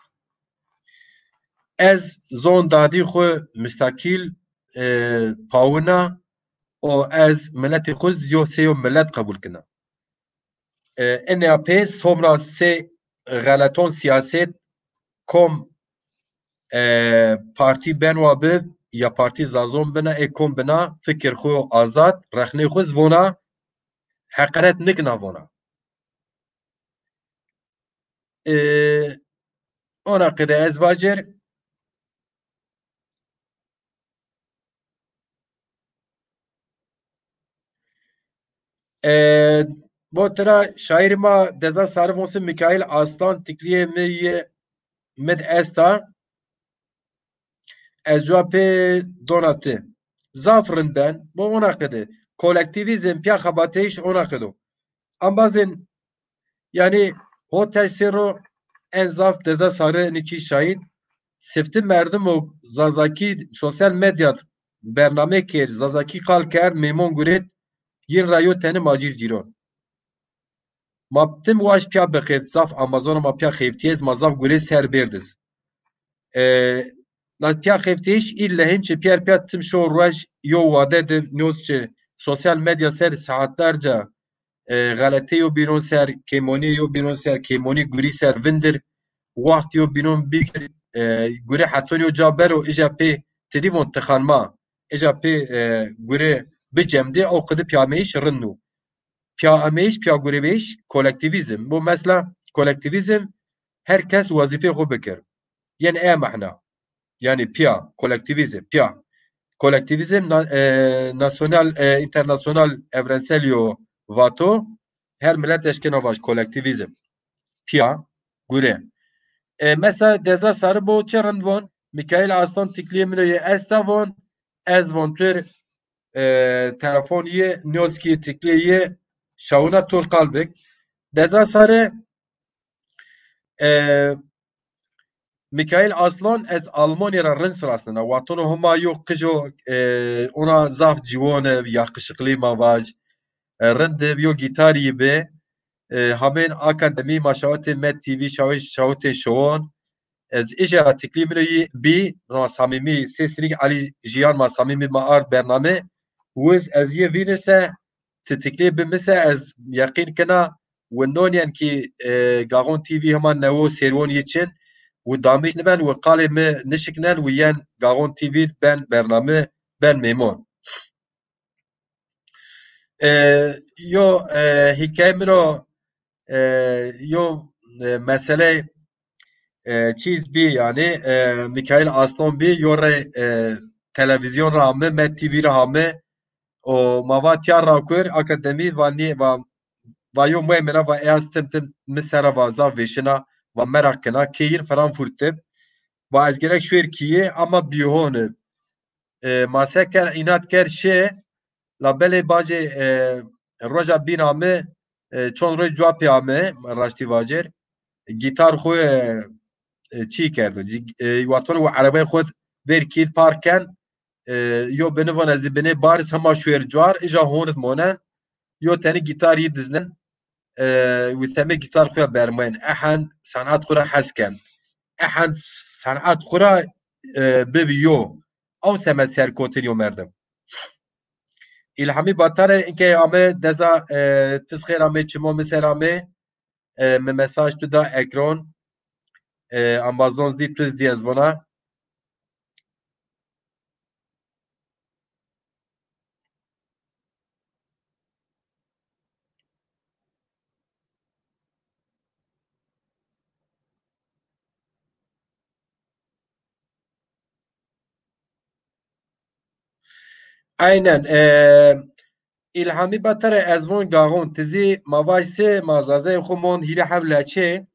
Ez zon dadî xwu mustakîl, e, pawina o ez milletê xwu yo sê yo millet qebul kina. E, enê pê somra sê xeleton siyaset kom, e, partî benwa bi ya partî Zazon bina, ê kom bina, fikir xwu azad, rexnê xwu zî vona, heqeret nikna vona. E, ona qide ez vacir, E, bo tira şaîrê ma Deza Sarı vonsi Mikail Aslan tiklîyê mi yê mid esta. Ez cuwa pê dona ti. zaf rind ben, bo ona qede. Kolektivîzm, pîya xebateyîş ona qedo. Embazên, yanî, hotay sero en zaf deza sarî nî çî şahîd. Sifti merdim û Zazakî sosyal medya bername kerd, Zazakî qal kerd, mêmon guret, yin ra yo teni macîr cîron. Ma tim waş pîya bixêft, zaf Amazon ma pîya xêftîyez, ma zaf gurê ser bêrdiz. E, la pîya xêftîyêş îlle hîn çi pîyer pîya tim şo ruej yo wade de nyoz çi sosyal medya ser saatlerce, e, xeletê yo bînon ser, kêmonî yo bînon ser, kêmonî gurî ser vindir, waxt yo bînon bikir, e, gure heton yo ca bero, ija pê ti dî von tixanma, ija pê, e, gure bicemdê, ew qidi pîyameyîş rind o. Pîyameyîş, pîya gureveyîş, kolektivîzm. Bu mesela kolektivîzm her kes wezîfê xo bikir. Yen e mehna. Yanî pîya, kolektivîzm, pîya. Kolektivîzm na-, e, nasyonal, e, internasyonal, evrensel yo vato, her milet eşkena vaj, kolektivîzm. Pîya, gure. E, mesela deza sarî bo çi rind von, Mikail Aslan tiklîyê min o yê esta von, ez von tu rê, e, telefon yê, nyoz kî tiklîyê yê, şawina to rê qal bik. Deza sarî, e, Mikail Aslan ez Almanya ra rind sirasnena. Watono hima yo qico, e, ona zaf ciwon ib, yakışıklı ma vaj. E, rind ib, yo gîtarî bi. E, hamên akademî ma şawitê Med T V, şawê-, şawitê şowon. Ez îja ra tiklî min o yî bî, ma samîmî, sê sinîk Elî Jiyan ma samîmî ma ard bername. Wiz ez yê vînise, ti tiklî bi mi se, ez yeqîn kena, wi nonyen kî, e, Gaxon T V hema newo sêrwon yê çin, wi damîş niben, wi qalê mi nişiknen, wi yen Gaxon T V ben bername, ben mêmon. E, yo, e, hîkayê min o, e, yo, e, meseley, e, çîz bî, yanî, e, Mikail Aslan bî, yo rey, e, televîzyon ra ame, Med T V ra ame, û ma va tîya rakur, akademî va nî-, va, va yo muemena, va ey ez tim tim mi sera va zaf vêşina, va meraq kena, kê yin Frankfurt ib, va ez gerek şuêr kîye, ama bîhon ib. E, ma se ker, înat ker şi, labelê bacê, e, roja bîn ame, e, çond roj cuwa pê ame, raştî vacêr. Gîtar xwu, e, e, çî kerdo. Cî-, e, waton û erebey xwu vêr kîd park ken, e, yo bini von ez zî binê baris hema şuêr cuar, îja honit monen, yo tenî gîtar yî diznin, e, wi semê gîtar xwu ya bermayen. Ehend sanat xwu ra hes ken. Ehend sanat xwu ra, e, bibi yo. Aw semed serkotin yo merdim. Îlhamî Batare inkey ame deza, e, tiz xêr ame, çimo mi ser ame. E, mi mesaj tu da ekron. E, embazon zî tu zî ez vona. Aynen. E, Îlhamî Batere ez von Gaxon. Ti zî ma vaj se ma zazayê xwu mon hîrê heb leçê.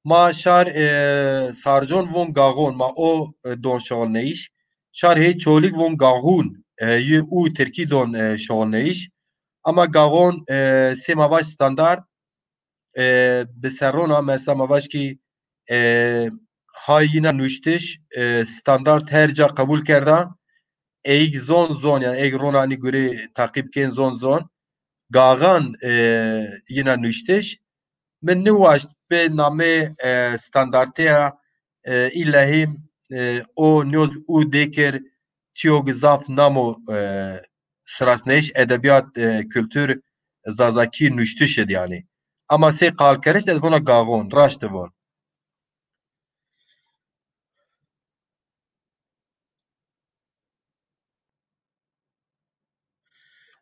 Ma şar, e, Sarcon von Gaxon. Ma o, e, don şixulneyîş. Şar hê Çolîg von Gaxûn. E, yê û tirkî don, e, şixulneyîş. Ama Gaxon, e, sê ma vaj standart, e, bi serrona, mesela ma vaj kî, e, hay yîna nuştiş, e, standart her ca qebul kerda. Eyg zon zon, yanî eyg rona nî gurê taqîb kên zon zon. Gaxan, e, yîna nuştiş. Mi niwaşt bi namê, e, standartê ya, e, îlla hîm, e, o nyoz û dêkir çîyo ki zaf namo, e, sirasneyîş, edebîyat, e, kultur zazakî nuştiş id yanî. Ama sey qalkeriş ez vona Gaxon, raşt di von.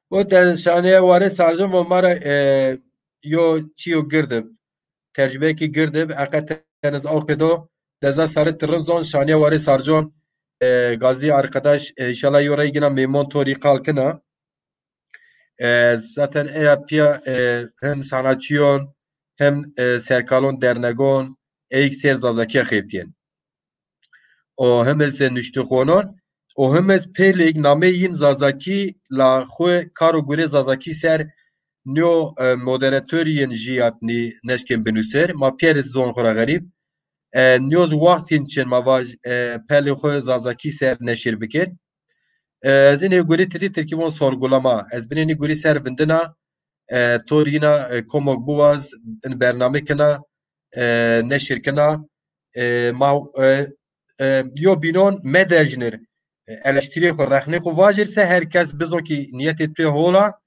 O de şaneye warê Sarcon vo ma ra, e, yo çîyo gird ib. Tercumeyekî gird ib, heqeten ez awqê do. Deza sarî ti rind zon, şaneye warê Sarcon, e, Gazî arkadaş, e, înşallah yo rey gina mêmon to rî qal kina. E, zaten eya pîya, e, hem sanatçîyon, hem, e, serkalon dernegon, eyk ser zazakîya xeftîyen. O heme se nuştixonon, O him ez pêlêk nameyê yin Zazakî la xwu kar û gurê Zazakî ser nîyo, e, moderatorî yin jîyatnî neşkên binusir. Ma pîyer zon xwu ra xerîb. E, nîyo zi waxt yin çin ma vaj, e, pelê xwu Zazakî ser neşir bikir. E, ez inê gurî tidî tirkî von sorgulama. Ez binê nî gurî ser vindina, e, tor yina, e, komok biwaz, in bername kina, e, neşir kina. E, ma, e, e, yo bînon medejnir. E, eleştirî xwu, rexnê xwu vajir se her kes bizo ki niyetê tu hol a,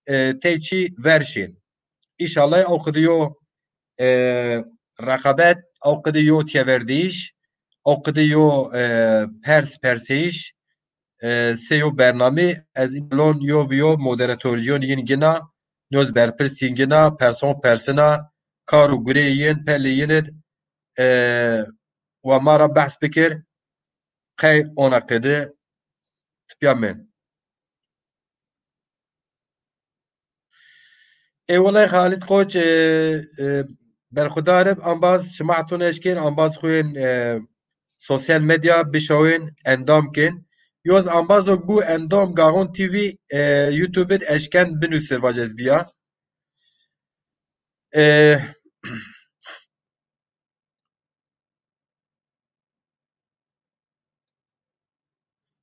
e, tey çî ver şên. Înşallah ew qidî yo, e, reqabet, ew qidî yo têverdîyîş, ew qidî yo, e, pers perseyîş, e, sey yo bernamî ez îlon yo bi yo moderatorcîyon yin gina, nîyo zi berpirs yin gina, person persina, kar û gurê yin, pelê yin id, e, wa ma ra behs bikir, qey ona qidi tipya min. Ê welay Xalid Koç, e, e, berxudar ib, ambaz şima hetûn eşkên, ambaz xuyên, e, sosyal medya bişawên, endam kên. Yoz ambazok bu endam Gaxon T V, e, YouTube id eşken binusir vacez biya. E,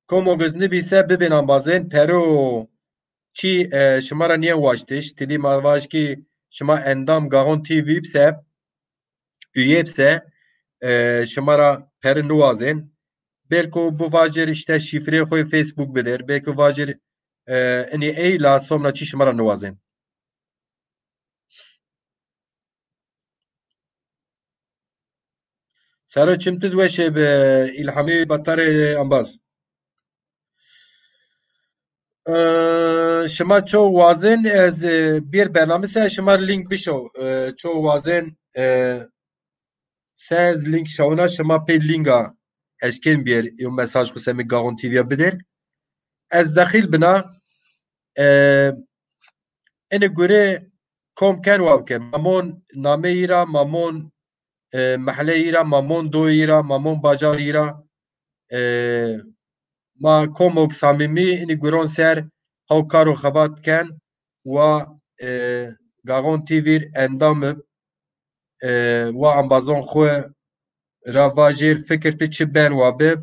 Komok iz nibîse bibên ambazên, pero çî, e, şima ra nîyen waştiş. Tidî ma vaj ki şima endam Gaxon T V bise, üye bise, e, şima ra peri niwazên. Belko bu vajir işte şifrê xo Facebook bidir. Belko vajir, e, inî ey la somna çî şima ra niwazên. Sero çim tu weşê bi, Îlhamî Batarê ambaz. Ee, şima ço wazên ez, e, bir bername se şima link bişo. Ee, ço wazên, e, se ez link şawina şima pê linka eşkên bir yo mesaj xu semê Gaxon T V'ya bidir. Ez dexil bina, e, ini gure kom ken wa bike. Mamon nameyî ra, mamon, e, mehleyî ra, mamon doyî ra, mamon bacarî ra, e, ma komok samîmî inî guron ser haw kar û xebat ken wa, e, Gaxon T V r endam ib, e, wa ambazon xwu ra vajêr fikir ti çi ben wa bib,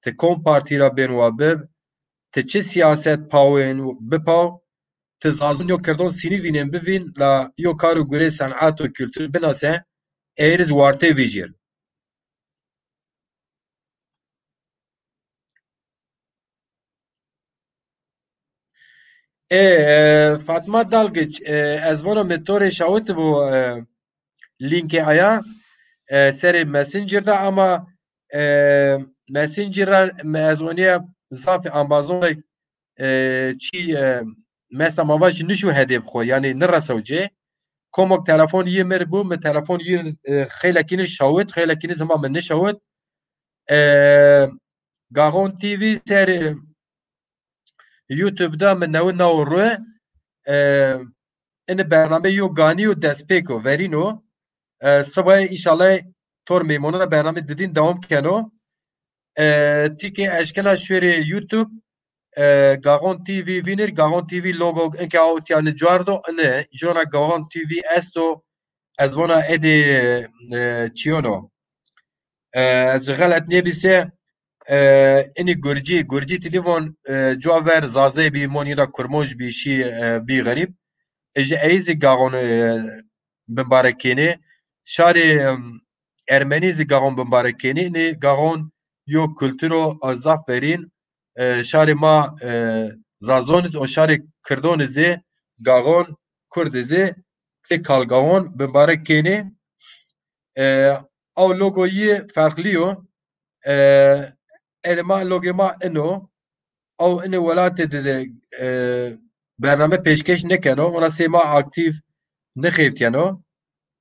ti kom partî ra bên wa bib, ti çi siyaset pawên bipaw, ti zazon yo kirdon sînî vînên bivîn, la yo kar û gurê senat û kultur binase, ey riz wartê vîjir. E, e, Fatma Dalgiç, e, ez vano mi to rê şawitibû, e, linkê aya, e, serê Messenger de ama, e, Messenger ra mi ez onîya zaf ambazon rê, e, çî, e, mesela ma vaj nişo hedef xo, yanî niresew cê. Komok telefon yî mir bû, mi telefon yî, e, xeylekî nişawit, xeylekî nî zima mi nişawit. E, Gaxon T V ser, e, YouTube de mi newi nawo rue. E, ini bername yo ganî yo destpêk o, verîn o. E, sibayê înşallah tor mêmonana bername didîn dewam keno. E, tîkê eşkena şuêrê YouTube, e, Gaxon T V vînir, Gaxon T V logo inke awtiya ni cuardo, ini jona Gaxon T V esto, ez vona edê, e, çiyon o. E, ez xelet nêbîse, e, inî gurcî, gurcî tidî von, e, cuwa ver zazey bî, mon yî ra kurmoj bî, şî, e, bî xerîb. E, ji ey zî Gaxon, e, bimbarek kênê. Şarê, em, ermenî zî Gaxon bimbarek kênê. Inî Gaxon yo kultur o, e, zaf verîn. E, şarê ma, e, zazon iz û şarê kirdon iz zî Gaxon, kurd iz zî sê kal Gaxon bimbarek kênê. E, aw logo yî ferqlî yo. E, edê ma, logê ma ino. Aw inê welatê de, de, e, bername pêşkeş nêkeno. Ona sê ma aktîf nixeftîyeno.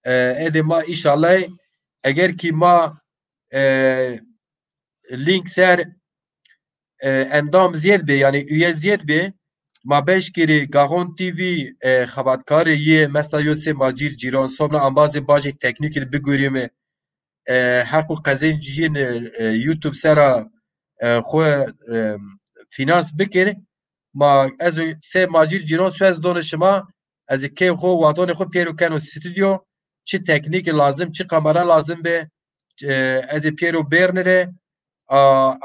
E, edê ma înşallah eger kî ma, e, link ser, e, endam ziyed bê, yanî üye ziyed bê, ma beşkirî Gaxon T V, e, xebatkarê yê, mesela yo sê ma cîr cîran, sobna ambazê bajê teknîkî de bigurîme, e, heq û qezenc yin, e, YouTube sera, e, xwu, e, fînans bikir. Ma ez û sey macîr cîron su ez dono şima, ez ê key xwu, watonê xwu pêro keno stûdyo, çi teknîkî lazim, çi kamera lazim be, e, ez ê pêro bêrnirê. A,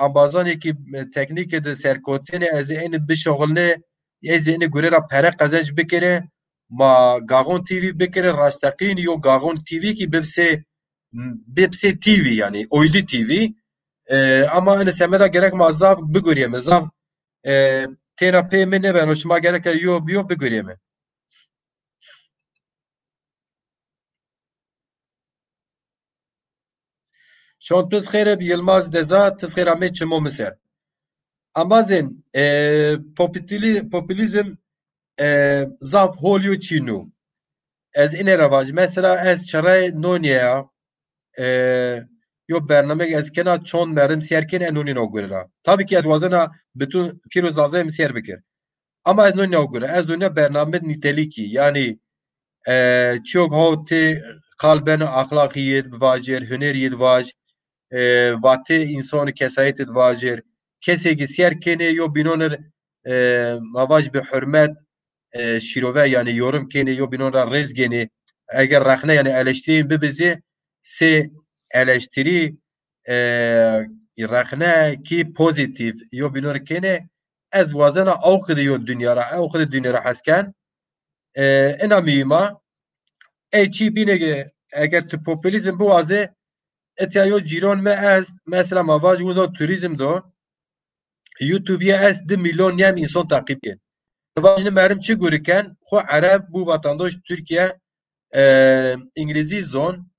embazanê kî, e, teknîkî de serkotînê, ez ê ênî bişuxulnê, ez ê ênî gure ra pere qezenc bikirê. Ma Gaxon T V bikirê, rasteqîn yo Gaxon T V kî bibsê, bibsê T V, yanî oydî T V. E, ama ênî semeda gerek ma zaf bigurîyeme, zaf, e, têna pê mi nêbeno, şima gereke yo bi yo bigurîyeme. Şon, tu xêr ib Yilmaz Deza, tu xêr amê çimo mi ser. Embazên, e, populî-, populîzm, e, zaf hol yo çînû. Ez ine ra vajî. Mesela ez çirey nonîya, e, yo bernameyêk ez kena çond merdim sîyer kên, e nonî no gure ra. Tabî ki ez wazena bitûn pîr û zazayê mi sîyer bikir. Ama ez nonî no gure. Ez nonîya bername nîtelîkî. Yanî, e, çîyo ho tê qal beno axlaqî yê di vajir, hunerî yê di vaj, e, vatê însanî kesayetî di vajir. Kesê ki sîyer kenê yo bînon ir, e, ma vaj bi hurmet, e, şîrove, yanî yorum kenê, yo bînon ra rêz genê. Eger rexne, yanî eleştirî bibizê, sê eleştirî, e, rexne ki pozîtîf yo bînon ra kenê, ez wazena ew qidî yo dinya ra, ew qidî dinya ra hes ken. E, ina muhîm a. Ey çî bîne ki eger tu populîzm biwazê, etya yo cîron mi est, mesela ma vaj uza turîzm do, YouTube yê est di milyon nîyem însan taqîb kên. Ti vaj ni merim çi guri ken, xwu ereb bû vatandaş Tirkîye, e, îngilîzî zon,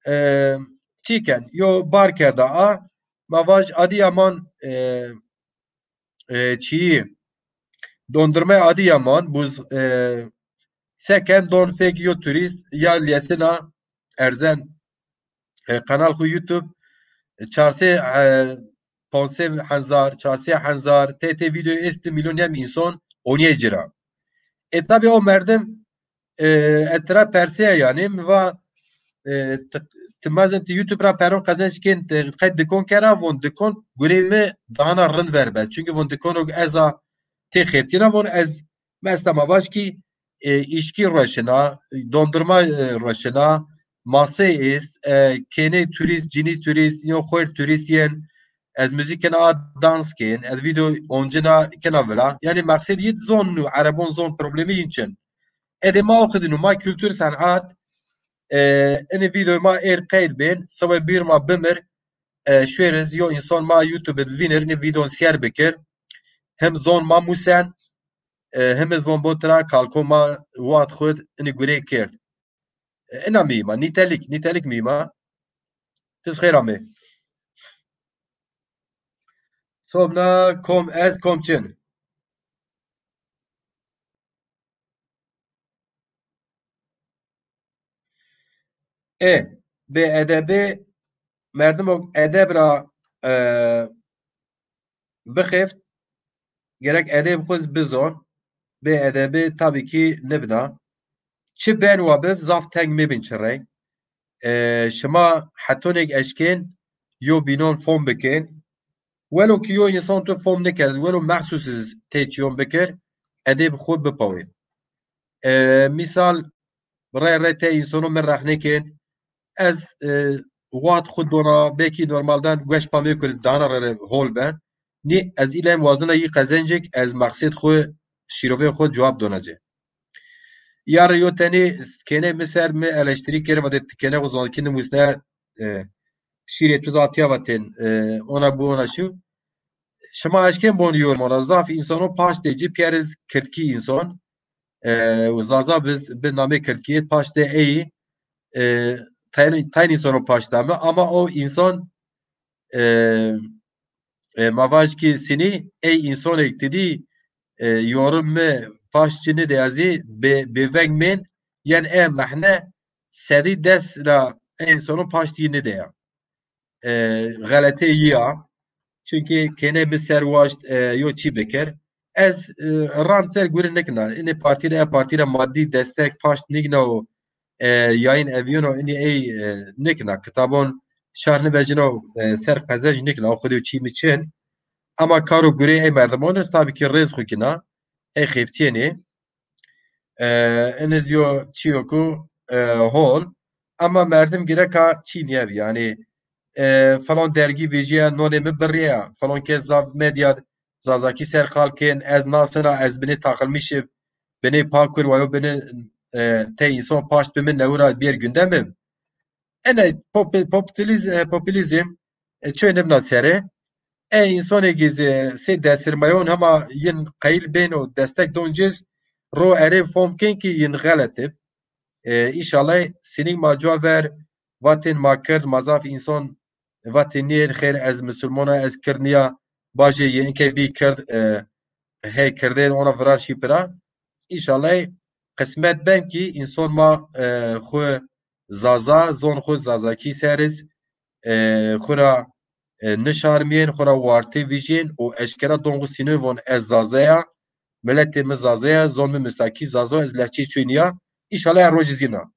e, çî ken, yo bar kerda a, ma vaj Adıyaman, e, e, çîyî, dondurmay Adıyaman, buz, e, seken don fek yo turîst ya liyesina erzen, e, kanal xwu YouTube, e, çar sey, e, ponc sey henzar, çar sey henzar, tê tê vîdeo est di milyon yem însan onîyê ci ra. E, tabî o merdim, e, ez tira persîya yanî, mi va, e, ti, ti mezin ti YouTube ra peron qezenc kên, ti qey dikon kera, von dikon gurê mi dahana rind ver be. Çunkî von dikono ez a tê xeftîna, von ez mesela ma vaj kî, e, îşkî roşina, dondurma, e, roşina, masey est, e, kênê turîst, cinî turîst, yo xwer turîst yên, ez muzîk kena, a dans kên, ez vîdeo oncina kena vila. Yanî meqsed yî zon nû, erebon zon problemî yin çin. Edê ma oxidînû, ma kultur senat, e, inî vîdeo ma êr qeyd bên, sewê bîr ma bimir, e, şuêriz, yo însan ma YouTube id vînir, inî vîdeo sîyer bikir. Him zon ma musen, e, him iz von bo tira kalko ma wext xud inî gurê kerd. E, ina muhîm a, nîtelik, nîtelik muhîm a. Tiz xêr amê. Sobna kom ez kom çin. E, bê edebî, merdimo edeb ra, e, bixeft, gerek edeb xwu iz bizon, bê edebî tabî kî nibna. Çi ben wa bib, zaf teng mebin çi rey. E, şima hetonêk eşkên yo bînon fom bikên. Welo ki yo însan tu fom nikerd, welo mexsus iz tê çîyon bikir, edeb xwu bipawên. E, mîsal, rey rey tê însono mi rexne kên, ez, e, wext xwu dona, belkî normalden gueş pamê kir, dana re re hol ben. Nî ez îlem wazena yî qezencik, ez mexsêd xwu, şîrovê xwu cewab dona ci. Ya rê yo tenê kênê mi ser mi eleştirî kir, va de ti kênê xwu zazakî nimusne, e, şîrê tu zatiya va tên, e, ona bu ona şu. Şima eşkên bon yorum ona. Zaf însono paştê ci pîyer iz kirdkî înson. E, û zaza biz bi namê kirdkî yê paştê ey, e, tayn, tayn însono paşta mi. Ama o înson, e, e, ma vaj kî sinî ey însonêk ti dî, e, yorum mi paşt ci nidê, ez zî bê, bêveng mên, yen e mehne sedî des ra ey însono paşt yî nidê ya. E, xeletê yî ya. Çunkî kênê mi ser waşt, e, yo çî bikir. Ez, e, rand ser gurî nikna. Inê partî ra, e partî ra madî destek paşt nigna û, e, yayın evîyeno inî ey, e, nikna. Kitabon şar nivecino, e, ser qezenc nikna. O xwedî çî mi çin. Ama kar û gurê ey merdiman iz tabî ki rêz xwu gina, ey xeftîyenê. E, iniz yo çîyo ku, e, hol. Ama merdim gireka çî nîyebî. Yanî, e, falan dergî vejîya, nonê mi birîya, falan kes zaf medya Zazakî ser qal kên, ez nasina, ez binê taqilmîşî, binê pakur wayo binê, e, te însan paşt bi min newira bîyer gündemim. Ene popu-, populîz-, e, populîzm, e, çöy nibna serê. E, însanê ki zî sey destirmeyon hema yin qeyil bên û destek don ciz ro erê fom kên ki yin xelet ib. E, înşallah sinîng ma cuwa ver vatên ma kird, ma zaf însan vatên nîyên xêr, ez misilmon a, ez kird nîya, bajê yi inke bî kird, e, hey kirdên ona virar şî pira. Înşallah qismet ben ki însan ma, e, xwu Zaza, zon xwu Zazakî ser iz, e, xwu ra, e, nişarmîyên, xwu ra wartê vijîyên û eşkera don xwu sînin von ez Zaza ya, miletê mi Zaza ya, zon mi misakî Zaza, ez lehçeyê çuy nîya. Înşallah ya rojî zîna.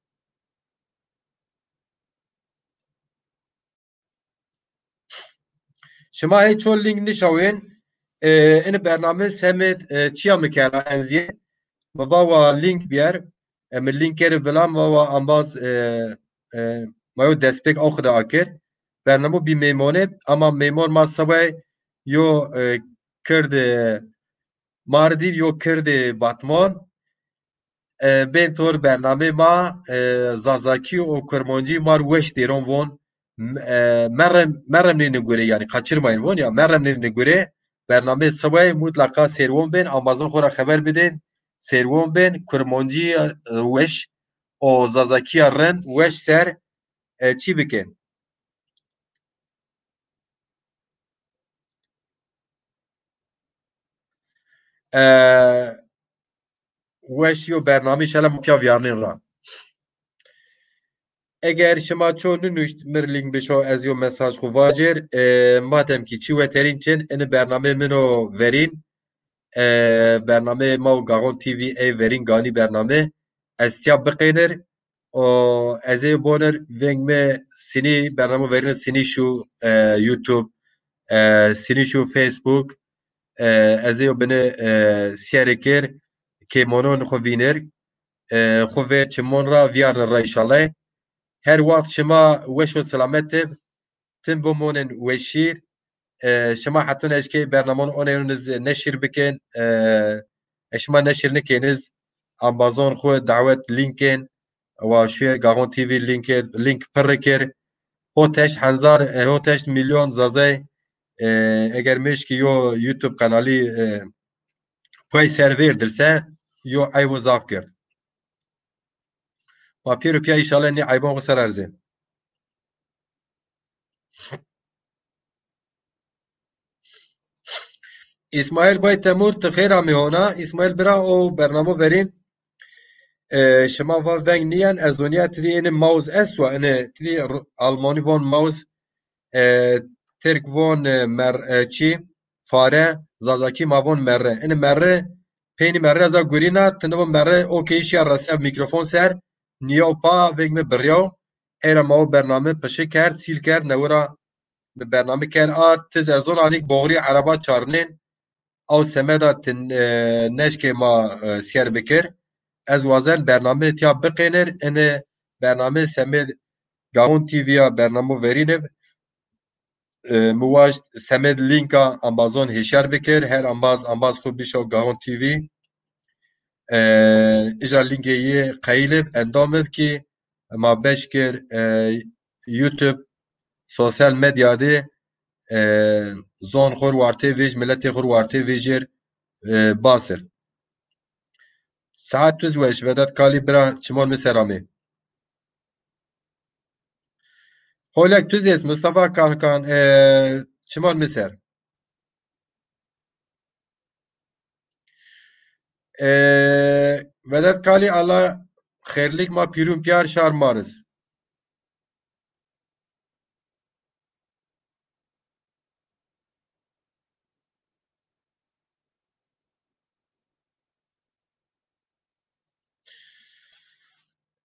Şima hey ço link nişawên, e, ini bername semêd, e, çiya mi kera enzî. Mi va wa link bîyer, e, mi link kerî vila, mi va wa ambaz, e, e, ma yo destpêk aw xide akir. Bernamo bî mêmonê, ama mêmon ma seway yo, e, kird, e, Mardîn, yo kird, e, Batman. E, bên tor bernamê ma, e, Zazakî û Kurmancî ma r weş dêron von. M-, e, merem, merem nêne gure, yanî kaçırmayın von ya, merem nêne gure. Bernamê sibay mutlaqa sêrwon bên, ambazon xo ra xeber bidên, sêrwon bên, Kurmancî, e, weş û Zazakîya rind weş ser, e, çî bikên. E, Weş yo bernamî şele ma pîya vîyarnên ra. Eger şima ço ninuşt mi r link bişo ez yo mesaj xwu vacêr. E, madem ki çi weterîn çin, ini bernamê min o verîn. E, bernamê ma û Gaxon T V ey verîn ganî bernamê. Ez tiya biqênir. O, ez ê bonir veng mi sinî bernamo verîn sinî şu, e, YouTube, e, sinî şu Facebook, e, ez ê bini, e, siyerê kir, kêmonon xwu vînir, e, xwu ver çimon ra vîyarnir ra înşallah. Her waxt şima weş û selamet ib. Tim bimonên weşîr. E, şima hetun eşkê bernamon oneyon iz neşir bikên. E, e şima neşir nikên iz ambazon xwu dawet linkên. Wa şuye Gaxon T V link, link pirri kir. Hoteşt henzar, e, hoteşt milyon Zazay, e, eger meşkî yo YouTube kanalî, e, pay ser vêrdirse yo eybo zaf kir. Ma pêro pîya înşallah nê eyban xwu ser erzê. Îsmaîl Bay Temur, ti xêr amê hona. Îsmaîl bira, o bernamo verîn, e, şima va veng nîyen, ez zonîya ti dî ênê mouse esto, ênê ti dî r-, Almanî von mouse, e, Tirk von, e, mer-, e, çî, fare, Zazakî ma von merre. Ênê merre, peynî merre ez a gurîna, ti nivo merre, okey şîya rese mikrofon ser, nîyaw pa, veng mi biryaw, ey ra ma o bername pişi kerd, sîl kerd, newira mi bername kerd a, tiz ez zon anîk boxrî ereba çarnên, aw semeda ti, e, neşkê ma, e, siyer bikir. Ez wazen bername tiya biqênir, ini bername semêd Gaxon T V ya bernamo verînib. E, mi waşt semêd lînka ambazon hêşyar bikir, her ambaz, ambaz xwu bişo Gaxon T V. E, îja lîngê yê qeyîl ib, endam ib ki ma beş kir, e, YouTube, sosyal medya de, e, zon xwu r wartê vêj, miletê xwu r wartê vêjêr, e, basir. Saet tuz weş, Vedat Kalî bira, çimon mi ser amê. Holek tuz ês, Mustafa Kankan, e, çimon mi ser. E, Vedat Kalî, Allah xêrlik ma pîrun pîyar şar mariz.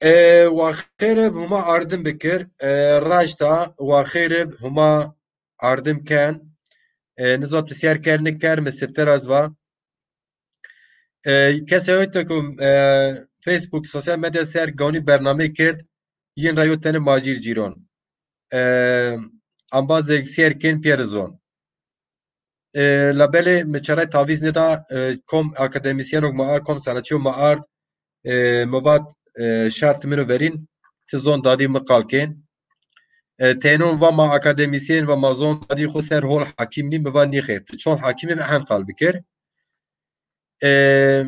E, wa xêr ib huma ardim bikir. E, raşta wa xêr ib huma ardim ken. E, niza tu sêr ker niker, mi sifte ra ez va. E, kesê hoyte ku, e, Facebook, sosyal medya ser ganî bernameyî kerd, yin ra yo tenê Macîr Cîron. E, ambazêk sêr kên pîyer zon. E, labelê mi çaray tavîz nêda, e, kom akademîsyenok ma ard, kom sanatçîyo ma ard, e, mi vat, e, şert min o verîn, ti zon dadî mi qal kên. E, teynon va ma akademîsyen, va ma zon dadî xwu ser hol hakîm nî, mi va nîxêr, ti çol hakîm î, bi hen qal bikir. E,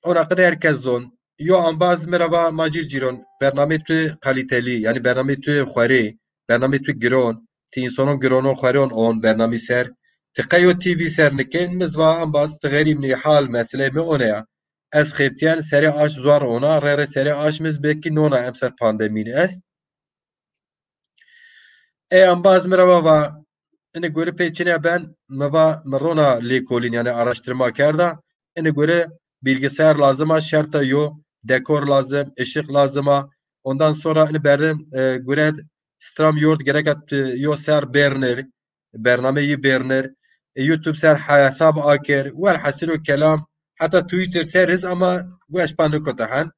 Ona qide her kes zon. Yo ambaz mi ra va Macîr Cîron, bernamê tu kalîtelî, yanî bernamê tu xwerê, bernamê tu giron, ti însanon gironon xweron on bernamî ser. Ti qey yo T V ser nikên, mi zî va ambaz ti xerîb nî, hal meseleyê mi one ya. Ez xeftîyen serê aş zuar ona, rê rê serê aş mi zî belkî nona emser pandemîn est. Ey ambaz mi ra va, va, ini guri pey çinê ben, mi va, mi rona lêkolîn, yanî araştırma kerda. Ini guri bilgisayar lazim a, şert a yo, dekor lazim, ışık lazim a. Ondan sonra ini berdin, e, guret stram yord gerek a, e, yo ser bêrnir, bernameyî bêrnir, e, YouTube ser hesab akir, welhasil o kelam, heta Twitter ser iz ama weş pa nikota hen.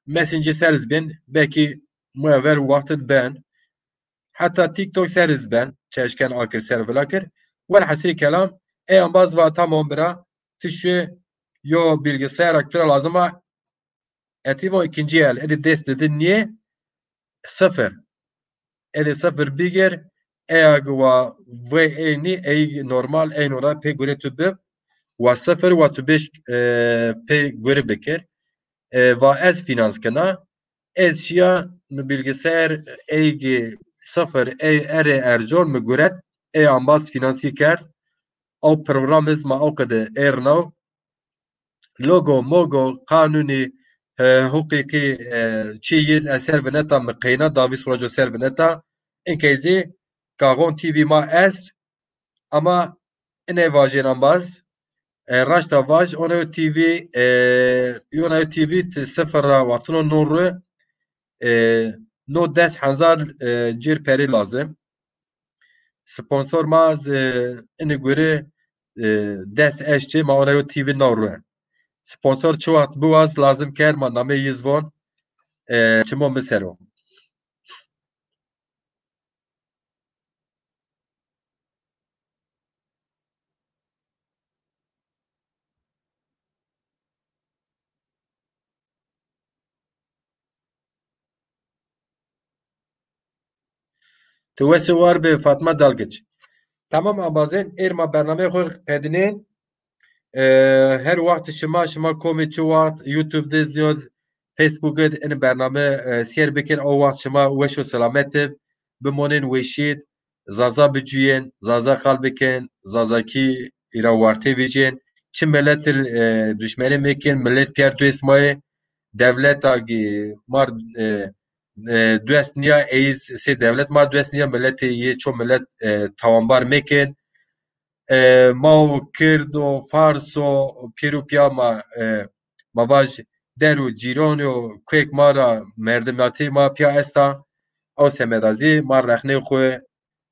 Messenger ser iz bên, belkî muever wextid ben. Heta TikTok ser iz ben, çeşken akir ser vila kir. Welhasil kelam, ey ambaz va tamam bira, ti şu yo bilgisayar tu ra lazim a, etî vo ikinci el, edi dest dedi niye? Sıfır. Edi sıfır bigir, eya gi wa vey ey nî, ey normal, ey nora pê gure tu bib, wa sıfır, wa tu beş, e, pê gure bikir. E, va ez finans kena, ez şiya mi bilgisayar ey gi sıfır, ey erê ercon mi guret, ey ambaz finansî kerd. Ew program iz ma ew qide êrnaw. Logo, mogo, qanûnî, e, huqîqî, e, çî yiz ez ser vineta mi qeyna davîs roco ser vineta. Inkey zî Gaxon T V ma est, ama iney vajên ambaz. E, raşta vaj, ona yo T V, e, yona yo T V ti sıfır ra wextino no ru, e, no des hezar, e, cir perî lazim. Sponsor ma zî ini guri, e, des eşçi ma ona yo T V naw rue. Sponsor çi wext biwaz lazim ker ma namê yiz von, e, çimo mi ser o. Ti wes û war bê Fatma Dalgiç. Tamam ambazên, êr ma bernameyê xwu qedînên. E, her wext şima, şima komê çi wext YouTube de zîyod, Facebook de ini bername, e, sêr bikir, o wext şima weş û selamet ib, bimonên weşîd, Zaza bicuyên, Zaza qal bikên, Zazakî îra werte vîcên. Çi milet ir, e, duşmenî mekên, milet pîyer dost ma yê. Dewleta gi mar, e, e, dost nîya, ey zî sey dewlet mar dost nîya, miletê yê ço milet, e, tawanbar mekên. E, ma o Kird o, Fars o, pêro pîya ma, e, ma vaj der û cîran o, kuek ma ra, merdimiyatê ma pîya esta. Ew semeda zî ma rexnê xwu,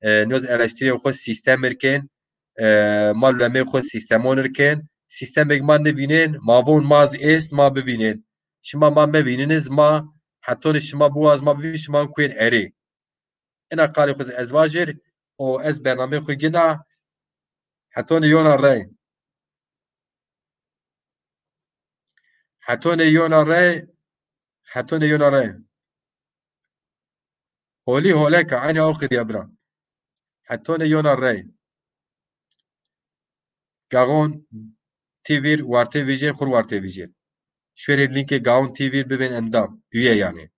e, nîyoz eleştirîyê xwu sîstem ir kên, e, ma lemê xwu sîstemon ir kên. Sîstemêk ma nivînên, ma von ma zî êst, ma bivînên. Şima ma mevînîniz, ma hetonê şima biwaz ma bivîn, şima kuyên erê. Ina qalê xwu zî ez vajir û ez bernameyê xwu gina hetonê yona rey. Hetonê yona rey, hetonê yona rey. Holî holeka, eynî aw qidîya bira. Hetonê yona rey. Gaxon T V ir warte vîjên, xur warte vîjên. Şuerê linkê Gaxon T V ir bibên endam, üye yanî.